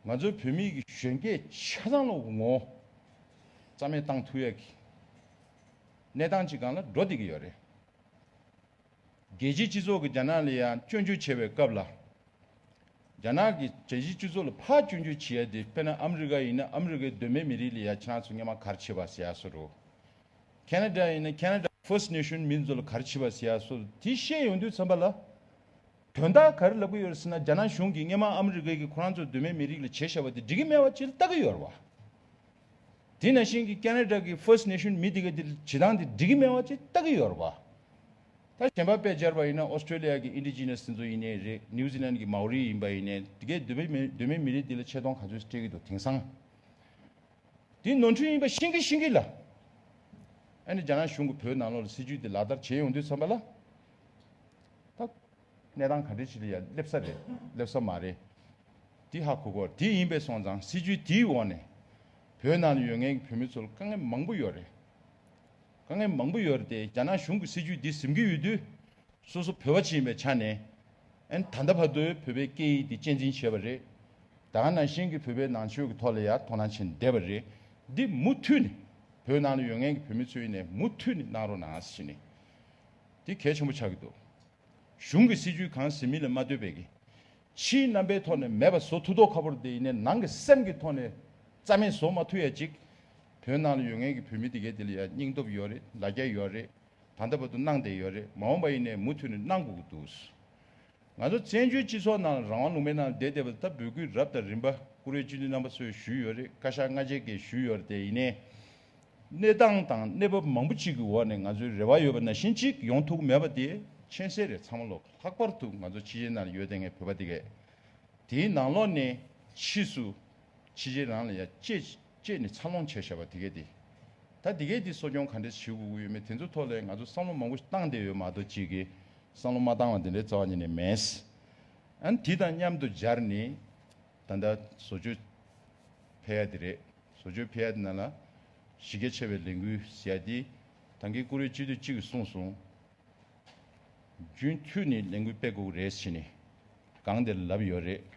ང་ཚོའི་བོད་མི་གི་གཞོན་སྐྱེས་ཆ་ཚང་ལ་ངོ་རྩ་མེད་བཏང་ཐུབ་ཡ་གི་གནས་སྟངས་ཅིག་སྒང་ལ་འགྲོ་བསྡད་ཀྱི་ཡོད་རེད། རྒྱལ་སྤྱིའི་སྤྱི་ཚོགས་ཀྱིས་རྒྱ་ནག་ལ་ཡང་སྐྱོན་བརྗོད་བྱེད་པའི་སྐབས་ལ། རྒྱ་ནག་གིས་རྒྱལ་སྤྱིའི་སྤྱི་ཚོགས་ལ་ཕར་སྐྱོན་བརྗོད་བྱེད་ཡ་དེ། དཔེར་ན་ཨ་མི་རི་ཀ་ཡིན་ན་ཨ་མི་རི་ཀའི་གདོད་མའི་མི་རིགས་ལ་ཡ་ཁྱེད་རང་ཚོ་སྔོན་མ་ག་རེ་བྱས་པ་ཟེར་ཡ་བཟོ་འདྲ། ཁེ་ན་ཌ་ཡིན་ན་ཁེ་ན་ཌ་First Nation མི་ཚོ་ལ་ག་རེ་བྱས་པ་ཟེར་ཡ་བཟོ་འདྲ། དེ་བཤད་ཡོང་དུས་ཙམ་པ་ལ། དོན་དག་ག་རེ་ལབ་ཀྱི་ཡོད་རེད་ཟེར་ན། རྒྱ་ནག་གཞུང་གིས་སྔོན་མ་ཨ་མི་རི་ཀ་གིས་ཁོ་རང་ཚོ་གདོད་མའི་མི་རིགས་ལ་བྱས་བཞག་པ་དེ་འགྲིག་གི་མེད་པ་ཅིག་ལ་ལྟ་གི་ཡོད་རེད་བ། དེ་ནང་བཞིན་གྱི་ཁེ་ན་ཌ་གི་First Nation མི་དེ་ག་དེ་བྱེད་སྟངས་དེ་འགྲིག་གི་མེད་པ་ཅིག་ལྟ་གི་ཡོད་རེད་བ། ད་གཞན་པ་དཔེ་སྦྱར་བ་ཡིན་ན་ཨོ་སི་ཀྲོ་ལི་ཡ་གི་Indigenous དེ་ཚོ་ཡིན་ནའི་རེད། ནིའུ་ཛི་ལན་གི་མའོ་རི་ཡིན་པ་ཡིན་ནའི། དེ་གའི་གདོད་མའི་མི་གདོད་མའི་མི་རིགས་དེ་ལ་ཆེ་མཐོང་ག་ཚོད་སྤྲད་ཀྱི་འདུག། དེང་སང་དེ་ནོར་འཁྲུལ་ཡིན་པ་ཤེས་ཀྱི་ཤེས་ཀྱི་ལ། ཨ་ནི་རྒྱ་ནག་གཞུང་གིས་བོད་ནང་ལོགས་ལ་སྲིད་ཇུས་དེ་ལག་བསྟར་བྱེད་ཡོང་དུས་ཙམ་པ་ལ། ད་གནས་སྟངས་ག་འདྲ་ཞིག་ལ་ཡ་སླེབས་ས་རེད། སླེབས་ས་མ་རེད། དེ་ཧ་གོ་དགོས། དེ་ཡིན་པས་སོང་ཙང་སྲིད་ཇུས་དེའི་འོག་ནས་བོད་ནང་ལ་ཡོད་མཁན་གྱི་བོད་མི་ཚོ་ལ་དཀའ་ངལ་མང་པོ་ཡོད་རེད། དཀའ་ངལ་མང་པོ་ཡོད་རེད་དེ། རྒྱ་ནག་གཞུང་གི་སྲིད་ཇུས་འདི་ཟིན་གྱི་ཡོད་དུས། སོ་སོ་བོད་པ་ཅིག་ཡིན་པའི་ཆ་ནས། ཨན་ད་ལྟ་བར་དུ་བོད་པའི་སྐད་ཡིག་འདི་གཅེས་འཛིན་བྱས་པ་རེད། ད་ག་ནང་བཞིན་གྱི་བོད་པའི་ནང་ཆོས་ཀྱི་ཐོག་ལ་ཡང་དོ་སྣང་བྱས་ནས་བསྡད་པ་རེད། འདི་མུ་མཐུད་ནས་བོད་ནང་ལ་ཡོད་མཁན་གྱི་བོད་མི་ཚོ་ཡིན་ནའི་མུ་མཐུད་ནས་གནང་རོགས་གནང་ཟེར་ནས། འདི་གལ་ཆེན་པོ་ཆགས་ཀྱི་འདུག། གཞུང་གི་སྲིད་ཇུས་གང་ཟིན་མིན་ལ་མ་ལྟོས་པའི་གི། ཕྱིའི་རྣམ་པའི་ཐོག་ནས་མེད་པ་བཟོ་ཐུབ་མདོག་ཁ་པོ་རེད་དེ། ཡིན་ནའི་ནང་གི་སེམས་ཀྱི་ཐོག་ནས་རྩ་མེད་བཟོ་མ་ཐུབ་ཡ་ཅིག། བོད་ནང་ལ་ཡོད་མཁན་གྱི་བོད་མི་དེ་གའི་དེ་ལ་ཡ་སྙིང་སྟོབས་ཡོད་རེད། ལ་རྒྱ་ཡོད་རེད། ད་ལྟ་བར་དུ་གནང་བསྡད་ཡོད་རེད། མ་འོངས་པ་ཡིན་ནའི་མུ་མཐུད་ནས་གནང་དགོས་ཀྱི་འདུག། ང་ཚོ་བཙན་བྱོལ་སྤྱི་ཚོགས་ནང་ལ་རང་དབང་ལུང་པའི་ནང་བསྡད་བསྡད་པ་ད་འབོད་སྐུལ་རབ་དང་རིམ་པ་བཀུར་འོས་སྤྱི་འཐུས་རྣམ་པ་ཚོས་ཞུས་ཡོད་རེད། བཀའ་ཤག་སྔ་རྗེས་ཀྱིས་ཞུས་ཡོད་རེད་དེ། ཡིན་ནའི་གནས་སྟངས་དང་གནས་བབ་མང་པོ་ཅིག་གི་འོག་ནས་ང་ཚོའི་རེ་བ་ཡོད་པ་ནང་བཞིན་ཅིག་ཡོང་ཐུབ་མེད་པ་དེ་མཁྱེན་གསལ་རེད། ཚང་མ་ལོ། ལྷག་པར་དུ་ང་ཚོ་ཕྱི་རྒྱལ་ནང་ལ་ཡོད་བསྡད་མཁན་བོད་པ་དེ་གས། དེའི་ནང་ལོགས་ནས་ཕྱིས་སུ་ཕྱི་རྒྱལ་རང་ལ་ཡ་གཅེས་གཅེས་ནས་འཚར་ལོངས་བྱས་བཞག་པ་དེ་གས་དེ། ད་དེ་གས་དེ་གསོ་སྐྱོང་ག་འདྲས་བྱེད་དགོས་ཀྱི་ཡོད་མེད་དེ་ཚོ་ཐོག་ལ་ང་ཚོ་བསམ་བློ་མང་པོ་བཏང་བསྡད་ཡོད་མ་གཏོགས། གཅིག་གིས་བསམ་བློ་མ་བཏང་བ་དེ་འདྲའི་རྩ་བ་ཉིད་ནས་མེད། ཨ་ནི་དེ་དང་མཉམ་དུ་སྦྱར་ནས་ད་ལྟ་བཟོ་བཅོས་ཕེབས་ཡ་དེ་རེད། བཟོ་བཅོས་ཕེབས་ཡ་དེ་ནང་ལ་གཞི་རྒྱ་ཆེ་བའི་ལས་འགུལ་ཟེར་ཡ་དེ་ད་གིན་བཀུར་འོས་སྤྱི་འཐུས་གཅིག་གིས་གསུངས་སོང་། རྒྱུན་མཐུད་ནས་ལས་འགུལ་སྤེལ་དགོས་ཀྱི་རེད་ཟེར་ནས་སྒང་དེར་ལབ་ཡོད་རེད།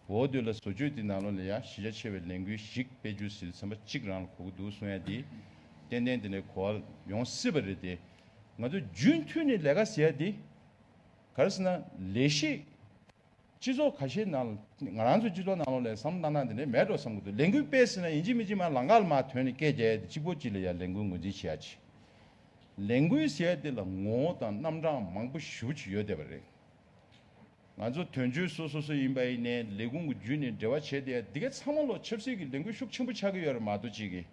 འོ་དེ་ལ་བཟོ་བཅོས་དེ་ནང་ལོགས་ལ་ཡ་གཞི་རྒྱ་ཆེ་བའི་ལས་འགུལ་ཞིག་སྤེལ་རྒྱུ་ཟེར་དུས་ཙམ་པ་གཅིག་རང་ལ་གོ་གི་འདུག་གསུང་ཡ་དེ་ཏན་ཏན་དེ་འདྲའི་གོ་བ་ཡོང་སྲིད་པ་རེད་དེ། ང་ཚོ་རྒྱུན་མཐུད་ནས་ལས་ཀ་ཟེར་ཡ་དེ་ག་རེ་ཟེར་ན། ལས་གཞི་སྤྱི་ཚོགས་ཁ་ཤས་ནང་ལ། ང་རང་ཚོ་སྤྱི་ཚོགས་ནང་ལོགས་ལ་བསམ་བློ་བཏང་སྟངས་དེ་འདྲ་མེད་འགྲོ་བསམ་གྱི་འདུག། ལས་འགུལ་སྤེལ་ཟེར་ན་ཡིན་གཅིག་མིན་གཅིག་མར་ལམ་ཁ་ལ་མར་ཐོན་ནས་སྐད་རྒྱག་ཡ་དེ་གཅིག་པོ་གཅིག་ལ་ཡ་ལས་འགུལ་ངོས་འཛིན་བྱེད་ཡ་ཅིག། ལས་འགུལ་ཟེར་ཡ་དེ་ལ་ངོ་བོ་དང་རྣམ་གྲངས་མང་པོ་ཞེ་པོ་ཅིག་ཡོད་བསྡད་པ་རེད། ང་ཚོ་དོན་གཅོད་སོ་སོ་སོ་ཡིན་པ་ཡིན་ནའི་ལས་ཁུངས་ཀྱི་བརྒྱུད་ནས་འབྲེལ་བ་བྱས་བསྡད་ཡ་འདི་ག་ཚང་མ་ལོ་ཆབ་སྲིད་ཀྱི་ལས་འགུལ་ཤུགས་ཆེན་པོ་ཆགས་ཀྱི་ཡོད་རེད་མ་གཏོགས། གཅིག་གིས།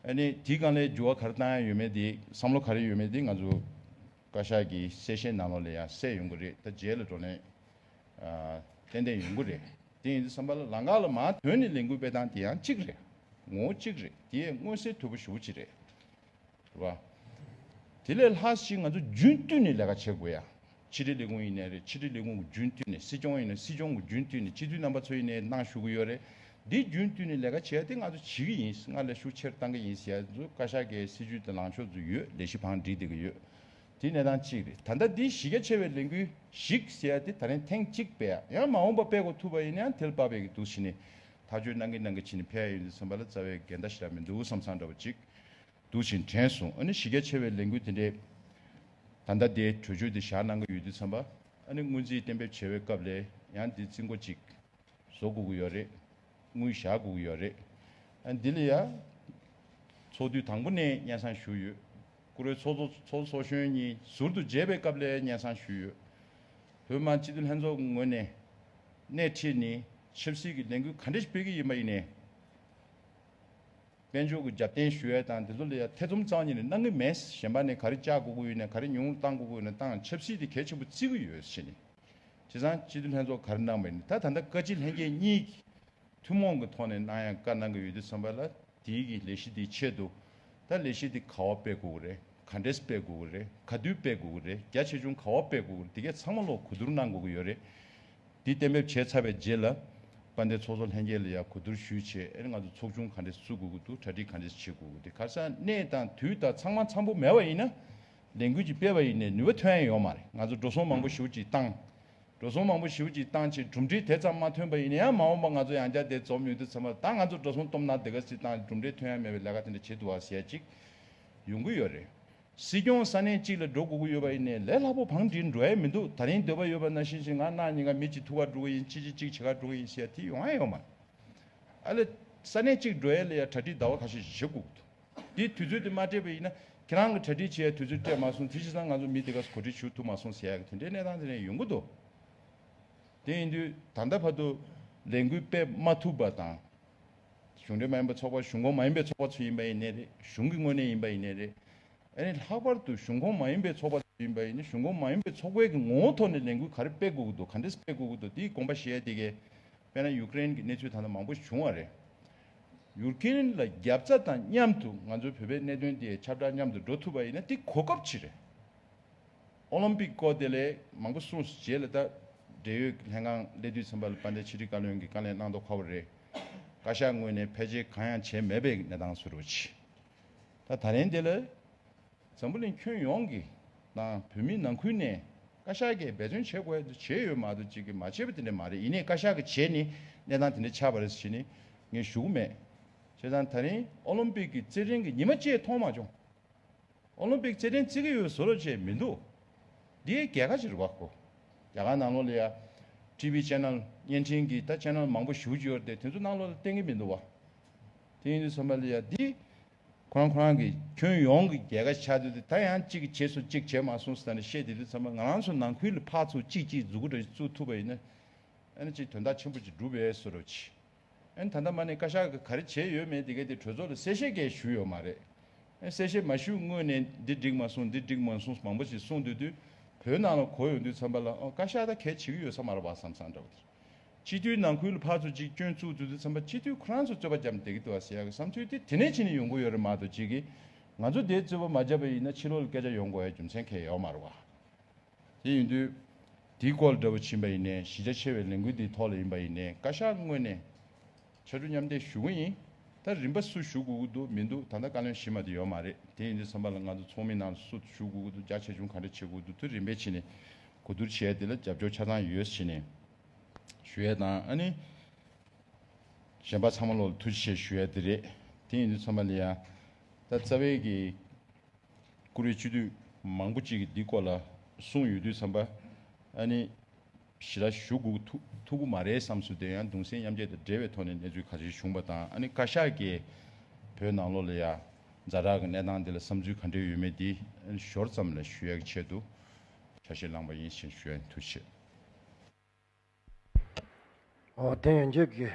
ཨ་ནི་དེའི་སྒང་ལ་འགྱུར་བ་ག་རེ་བཏང་ཡ་ཡོད་མེད་དེ། བསམ་བློ་ག་རེ་ཡོད་མེད་དེ་ང་ཚོ་བཀའ་ཤག་གི་གསལ་བཤད་ནང་ལོགས་ལ་ཡང་གསལ་ཡོང་གི་རེད། ད་རྗེས་ལ་བགྲོ་གླེང་ཨ་ཏན་ཏན་ཡོང་གི་རེད། དེ་ཡིན་དུས་ཙམ་པ་ལ་ལམ་ཁ་ལ་མར་ཐོན་ནས་ལས་འགུལ་སྤེལ་སྟངས་དེ་ཡང་གཅིག་རེད། ངོ་བོ་གཅིག་རེད། དེ་མངོན་གསལ་དོད་པོ་ཞེ་པོ་ཅིག་རེད། རེད་བ། དེ་ལས་ལྷག་ཅིག་ང་ཚོ་རྒྱུན་མཐུད་ནས་ལས་ཀ་བྱེད་དགོས་ཡ། ཕྱི་དྲིལ་ལས་ཁུངས་ཡིན་ནའི་རེད། ཕྱི་དྲིལ་ལས་ཁུངས་ཀྱི་རྒྱུན་མཐུད་ནས། སྲིད་སྐྱོང་ཡིན་ན་སྲིད་སྐྱོང་གི་རྒྱུན་མཐུད་ནས། སྤྱི་འཐུས་རྣམ་པ་ཚོ་ཡིན་ནའི་གནང་ཞུ་གི་ཡོད་རེད། འདི་རྒྱུན་མཐུད་ནས་ལས་ཀ་བྱེད་ཡ་དེ་ང་ཚོ་བྱེད་ཀྱི་ཡིན། སྔར་ལས་ཤུགས་ཆེར་བཏང་གི་ཡིན་ཟེར་ཡ་ཚོ་བཀའ་ཤག་གི་སྲིད་ཇུས་དང་ལངས་ཕྱོགས་ཚོ་ཡོད། ལས་གཞི་བང་སྒྲིག་བསྡད་ཀྱི་ཡོད། དེ་གནས་སྟངས་གཅིག་རེད། ད་ལྟ་འདི་གཞི་རྒྱ་ཆེ་བའི་ལས་འགུལ་ཞིག་ཟེར་ཡ་དེ་ད་རིང་ཐེངས་གཅིག་སྤེལ་ཡ། ཡང་མ་འོངས་པ་སྤེལ་དགོས་ཐུག་པ་ཡིན་ན་ཡང་དེ་ལ་དཔག་པའི་གི་འདུག་བྱས་ནས་ཐག་གཅོད་གནང་གིན་གནང་གིན་བྱས་ནས་ཕེབས་ཡ་ཡོང་དུས་ཙམ་པ་ལ་རྩ་བའི་འགལ་ཟླ་ཞེ་དྲག་མི་འདུག་བསམ་བསམ་འདྲ་བོ་ཅིག་འདུག་བྱས་ནས་དྲན་སོང་། ཨ་ནི་གཞི་རྒྱ་ཆེ་བའི་ལས་འགུལ་དེ་འདྲའི་ད་ལྟ་དེའི་གྲོས་ཆོད་དེ་བཞག་གནང་གི་ཡོད་དུས་ཙམ་པ། ཨ་ནི་སྔོན་རྩིས་གཏན་འབེབས་བྱེད་པའི་སྐབས་ལ་ཡང་འདི་རྩིས་འགོ་ཅིག་བཟོ་དགོས་ཀྱི་ཡོད་རེད། དངུལ་བཞག་དགོས་ཀྱི་ཡོད་རེད། ཨ་འདི་ལ་ཡ་ཚོགས་དུས་དང་པོ་ནས་སྙན་སེང་ཞུས་ཡོད། བཀུར་འོས་ཚོགས་གཙོ་ཚོགས་ཚོགས་གཞོན་གཉིས་ཟུར་དུ་མཇལ་བའི་སྐབས་ལ་སྙན་སེང་ཞུས་ཡོད། བོད་མི་མང་སྤྱི་འཐུས་ལྷན་ཚོགས་ཀྱི་ངོས་ནས་སྣེ་ཁྲིད་ནས་ཆབ་སྲིད་ཀྱི་ལས་འགུལ་ག་འདྲ་ཞིག་སྤེལ་གྱི་ཡིན་པ་ཡིན་ནའི། དཔལ་འབྱོར་གྱི་རྒྱབ་རྟེན་ཞུ་ཡས་དང་དེ་ཚོ་ལ་ཡང་ཐེ་ཚོམ་རྩ་བ་ཉིད་ནས་གནང་གི་མེད། གཞན་པ་ནས་ག་རེ་བཅག་དགོས་ཀྱི་ཡོད་ན། ག་རེ་ཉུང་གཏོང་དགོས་ཀྱི་ཡོད་ན་བཏང་། ཆབ་སྲིད་དེ་གལ་ཆེན་པོ་བརྩི་གི་ཡོད་ཟེར་ནས། བྱས་ཙང་སྤྱི་འཐུས་ལྷན་ཚོགས་ག་རེ་གནང་བ་ཡིན་ད། ད་ལྟ་བཀའ་སྤྱི་ལྷན་རྒྱས་གཉིས་ཀྱིས་ཐུན་མོང་གི་ཐོག་ནས་གནང་ཡ་བཀའ་གནང་གི་ཡོད་དུས་ཙམ་པ་ལ། དེའི་གི་ལས་གཞི་དེའི་ཆེད་དུ་ད་ལས་གཞི་དེ་ག་པར་སྤེལ་དགོས་ཀྱི་རེད། ག་འདྲས་སྤེལ་དགོས་ཀྱི་རེད། ག་དུས་སྤེལ་དགོས་ཀྱི་རེད། རྒྱ་ཆེ་ཆུང་ག་པར་སྤེལ་དགོས་ཀྱི་རེད། དེ་གས་ཚང་མ་ལོག་གོ་བསྡུར་གནང་དགོས་ཀྱི་ཡོད་རེད། དེ་གཏན་འབེབས་བྱས་ཚར་བའི་རྗེས་ལ། དཔལ་ལྡན་ཚོགས་གཙོ་ལྷན་རྒྱས་ལ་ཡང་གོ་བསྡུར་ཞུས་བྱས། ཨེ་ང་ཚོ་ཚོགས་ཆུང་ག་འདྲས་བཙུགས་དགོས་ཀྱི་འདུག་གྲ་སྒྲིག་ག་འདྲས་བྱེད་དགོས་ཀྱི་འདུག་ག་རེ་ཟེར་ན་གནས་དང་དུས་དང་ཚང་མ་འཚམ་པོ་མེད་པ་ཡིན་ན། ལས་འགུལ་ཅིག་སྤེལ་བ་ཡིན་ནའི་ནུས་པ་ཐོན་ཡ་ཡོད་མ་རེད། ང་ཚོ་འགྲོ་སོང་མང་པོ་ཞེ་པོ་ཅིག་བཏང་། འགྲོ་སོང་མང་པོ་ཞེ་པོ་ཅིག་བཏང་བྱས་གྲུབ་འབྲས་དེ་ཙམ་མ་ཐོན་པ་ཡིན་ན་ཡང་། མ་འོངས་པ་ང་ཚོ་ཡང་བསྐྱར་དེ་འཛོམས་ཡོང་དུས་ཙམ་པ། ད་ང་ཚོ་འགྲོ་སོང་སྟོབས་ན་དེ་ག་ཅིག་བཏང་། གྲུབ་འབྲས་ཐོན་ཡ་མེད་པའི་ལས་ཀ་དེ་འདྲ་བྱེད་ཐུབ་པ་ཟེར་ཡ་ཅིག་ཡོང་གི་ཡོད་རེད། སྲིད་སྐྱོང་ས་གནས་གཅིག་ལ་འགྲོ་དགོས་ཀྱི་ཡོད་པ་ཡིན་ནའི་ལས་སླ་པོ་བང་སྒྲིག་འགྲོ་ཡ་མི་འདུག་ད་རིང་འདོད་པ་ཡོད་པ་ནང་བཞིན་ཞིག་ང་གནངས་ཉིན་ཀ་མི་གཅིག་ཐུག་ག་འགྲོ་གི་ཡིན། ཅི་ཅི་གཅིག་བྱེད་ག་འགྲོ་གི་ཡིན་ཟེར་ཡ་དེ་ཡོང་ཡ་ཡོད་མ་རེད། ཨ་ལས། ས་གནས་གཅིག་འགྲོ་ཡ་ལ་ཡ་གྲ་སྒྲིག་ཟླ་བ་ཁ་ཤས་ཤིག་བྱེད་དགོས་ཀྱི་འདུག་དེའི་དུས་ཚོད་དེ་མ་སྤྲད་པ་ཡིན་ན། ཁྱེད་རང་གི་གྲ་སྒྲིག་བྱེད་ཡ་དུས་ཚོད་སྤྲད་མ་སོང་། དེ་བྱས་ཙང་ང་ཚོ་མི་དེ་ག་གོ་སྒྲིག་ཞུ་ཐུབ་མ་སོང་ཟེར་ཡ་གི་དེ་འདྲའི་གནས་སྟངས་དེ་འདྲ་ཡོང་གི་འདུག་དེ་ཡིན་དུས་ད་ལྟ་བར་དུ་ལས་འགུལ་སྤེལ་མ་ཐུབ་པ་དང་། གཞུང་འབྲེལ་མ་ཡིན་པའི་ཚོགས་པ། གཞུང་ཁོངས་མ་ཡིན་པའི་ཚོགས་པ་ཚོ་ཡིན་པ་ཡིན་ནའི་རེད། གཞུང་གི་ངོས་ནས་ཡིན་པ་ཡིན་ནའི་རེད། ཨ་ནི་ལྷག་པར་དུ་གཞུང་ཁོངས་མ་ཡིན་པའི་ཚོགས་པ་ཚོ་ཡིན་པ་ཡིན་ན། གཞུང་ཁོངས་མ་ཡིན་པའི་ཚོགས་པའི་གི་ངོ་བོ་ཐོག་ནས་ལས་འགུལ་ག་རེ་སྤེལ་དགོས་ཀྱི་འདུག་ག་འདྲས་སྤེལ་དགོས་ཀྱི་འདུག་དེའི་དགོངས་པ་བཞེས་ཡ་དེ་གས། དཔེར་ན་ཡུ་ཀེ་རེན་གྱི་གནས་ཚུལ་ད་ལྟ་མང་པོ་བྱུང་བ་རེད། ཡུ་ཀེ་རེན་ལ་རྒྱབ་རྩ་དང་མཉམ་དུ་ང་ཚོའི་བོད་པའི་གནད་དོན་དེ་ཁྱབ་བསྒྲགས་མཉམ་དུ་འགྲོ་ཐུབ་པ་ཡིན་ན་དེ་གོ་སྐབས་ཅིག་རེད། ཨོ་ལིམ་པིག་སྐོར་དེ་ལས་མང་པོ་གསུངས་རྗེས་ལ། ད་འབྲེལ་ཡོད་ལྷན་ཁང་སླེབས་དུས་ཙམ་པ་ལ་དཔལ་ལྡན་ཕྱི་དྲིལ་བཀའ་བློན་གྱིས་བཀའ་ལན་གནང་མདོག་ཁ་པོ་རེད། བཀའ་ཤག་ངོས་ནས་ཕལ་ཆེར་གང་ཡང་བྱས་མེད་པའི་གནས་སྟངས་བཟོ་འདྲ་ཅིག་ད་ད་ལན་དེ་ལ་འཛམ་བུ་གླིང་ཁྱོན་ཡོངས་ཀྱི་དང་བོད་མི་ནང་ཁུལ་ནས་བཀའ་ཤག་གིས་འབད་བརྩོན་བྱེད་དགོས་ཡ་དེ་བྱས་ཡོད་མ་གཏོགས། ཅིག་གིས་མ་བྱས་པ་དེ་འདྲ་མ་རེད། ཡིན་ནའི་བཀའ་ཤག་གིས་བྱས་ནས་གནས་སྟངས་དེ་འདྲ་ཆགས་པ་རེད་ཟེར་ནས་ངས་ཞུ་གི་མེད། བྱས་ཙང་ད་རིང་ཨོ་ལིམ་པིག་གི་རྩེད་འགྲན་གྱི་ཉི་མ་གཅིག་མཐོང་མ་བྱུང་། ཨོ་ལིམ་པིག་རྩེད་འགྲན་རྩེ་གི་ཡོད་བཟོ་འདྲ་ཅིག་མི་འདུག་འདི་རྒྱལ་ཁ་ཅིག་རེད་པ་ཁོ། རྒྱ་གར་ནང་ལོགས་ལ་ཡ་ཊི་ཝི་ཆེ་ནལ། བརྙན་འཕྲིན་གྱི་ད་ཆེ་ནལ་མང་པོ་ཞེ་པོ་ཅིག་ཡོད་རེད་དེ། དེ་ཚོ་ནང་ལོགས་ལ་བསྟན་གི་མི་འདུག་པ། དེ་ཡིན་དུས་ཙམ་པ་ལ་ཡ་འདི་ཁོ་རང་ཁོ་རང་གི་ཁྱོན་ཡོངས་ཀྱི་རྒྱལ་ཁ་ཆགས་དུས་དེ། ད་ཡང་གཅིག་བྱས་སོང་། གཅིག་བྱས་མ་སོང་ཟེར་ནས་བཤད་དེ་དུས་ཙམ་པ། ང་རང་ཚོ་ནང་ཁུལ་ལ་ཕར་ཚུར་གཅིག་གཅིག་མཛུབ་གུ་འདྲ་ཞིག་བཙུགས་ཐུབ་པ་ཡིན་ན། ཨ་ནི་ཅིག་དོན་དག་ཆེན་པོ་ཅིག་འགྲུབ་པའི་བཟོ་འདྲ་ཅིག་ཨ་ནི་ད་ལྟ་མ་ནས་བཀའ་ཤག་གིས་ག་རེ་བྱས་ཡོད་མེད་དེ་གས་དེ་གྲོས་ཚོགས་ལ་གསལ་བཤད་གས་ཞུས་ཡོད་མ་རེད། ཨ་ནི་གསལ་བཤད་མ་ཞུས་སྔོན་ནས་འདི་འགྲིག་མ་སོང་། འདི་འགྲིག་མ་སོང་མང་པོ་ཞིག་གསུངས་དུས་དུས། བོད་ནང་ལ་གོ་ཡོང་དུས་ཙམ་པ་ལ། ཨོ། བཀའ་ཤག་ད་གལ་ཆེ་གི་ཡོད་ས་མ་རེད་པ་བསམ་བསམ་འདྲ་བོ་དེ། སྤྱི་འཐུས་ནང་ཁུལ་ལ་ཕར་ཚུར་ཅིག་སྐྱོན་བཙུགས་དུས་དུས་ཙམ་པ། སྤྱི་འཐུས་ཁོ་རང་ཚོ་རྩོད་པ་རྒྱབ་བསྡད་ཀྱི་འདུག་པ་ཟེར་ཡག་གི་བསམ་ཚུལ་དེ་དེ་ནས་ཕྱིན་ནས་ཡོང་གི་ཡོད་རེད་མ་གཏོགས། ཅིག་གིས་ང་ཚོ་དེ་རྩོད་པ་མ་བརྒྱབ་པ་ཡིན་ན་ཕྱི་ལོགས་ལ་སྐད་ཆ་ཡོང་དགོས་ཡ་རྒྱུ་མཚན་གང་ཡང་ཡོད་མ་རེད་པ། དེ་ཡིན་དུས། དེའི་སྐོར་འདྲ་བོ་ཕྱིན་པ་ཡིན་ནའི། གཞི་རྒྱ་ཆེ་བའི་ལས་འགུལ་འདིའི་ཐོག་ལ་ཡིན་པ་ཡིན་ནའི། བཀའ་ཤག་ངོས་ནས་ཕྱར་གྲུ་མཉམ་འདེགས་ཞུ་གི་ཡིན། ད་རིམ་པ་སུ་ཞུ་དགོས་ཀྱི་འདུག་མི་འདུག་ད་ལྟ་བཀའ་བློན་ཞུས་མ་དེ་ཡོད་མ་རེད། དེ་ཡིན་དུས་ཙམ་པ་ལ་ང་ཚོ་ཚོགས་མི་ནང་ལ་སུ་ཞུ་དགོས་ཀྱི་འདུག་རྒྱ་ཆེ་ཆུང་ག་འདྲ་བྱེད་དགོས་འདུག་དེ་རིམ་པས་ཕྱིན་ནས་གོ་བསྡུར་བྱས་ཡ་དེ་ལ་རྒྱབ་སྐྱོར་ཆ་ཚང་ཡོད་ཟེར་ནས་ཞུ་ཡ་དང་། ཨ་ནི་གཞན་པ་ཚང་མ་ལོག་ལ་ཐུགས་རྗེ་ཆེ་ཞུ་ཡ་དེ་རེད། དེ་ཡིན་དུས་ཙམ་པ་ལ་ཡ། ད་རྩ་བའི་གི་བཀུར་འོས་སྤྱི་འཐུས་མང་པོ་ཅིག་གིས་འདི་སྐོར་ལ་གསུངས་ཡོད་དུས་ཙམ་པ། ཨ་ནི་ཞེ་དྲག་ཞུ་དགོས་ཐུག་ཐུག་གི་མ་རེད་བསམ་སོང་། དེ་ཡང་གདུང་སེམས་མཉམ་སྐྱེད་དང་འབྲེལ་བའི་ཐོག་ནས་གནས་ཚུལ་ཁ་ཤས་བྱུང་བ་དང་། ཨ་ནི་བཀའ་ཤག་གིས་བོད་ནང་ལོགས་ལ་ཡ་ཛ་དྲག་གི་གནས་སྟངས་འདི་ལ་བསམ་ཚུལ་ག་འདྲ་ཡོད་མེད་འདི་ཞོར་ཙམ་ལ་ཞུ་ཡག་གི་ཆེད་དུ་ཆ་ཤས་བླངས་པ་ཡིན་ཞེས་ཞུ་ཡ་ཡིན། ཐུགས་རྗེ་ཆེ། ཨོ། དེ་ཡན་ཆད་ཀྱི།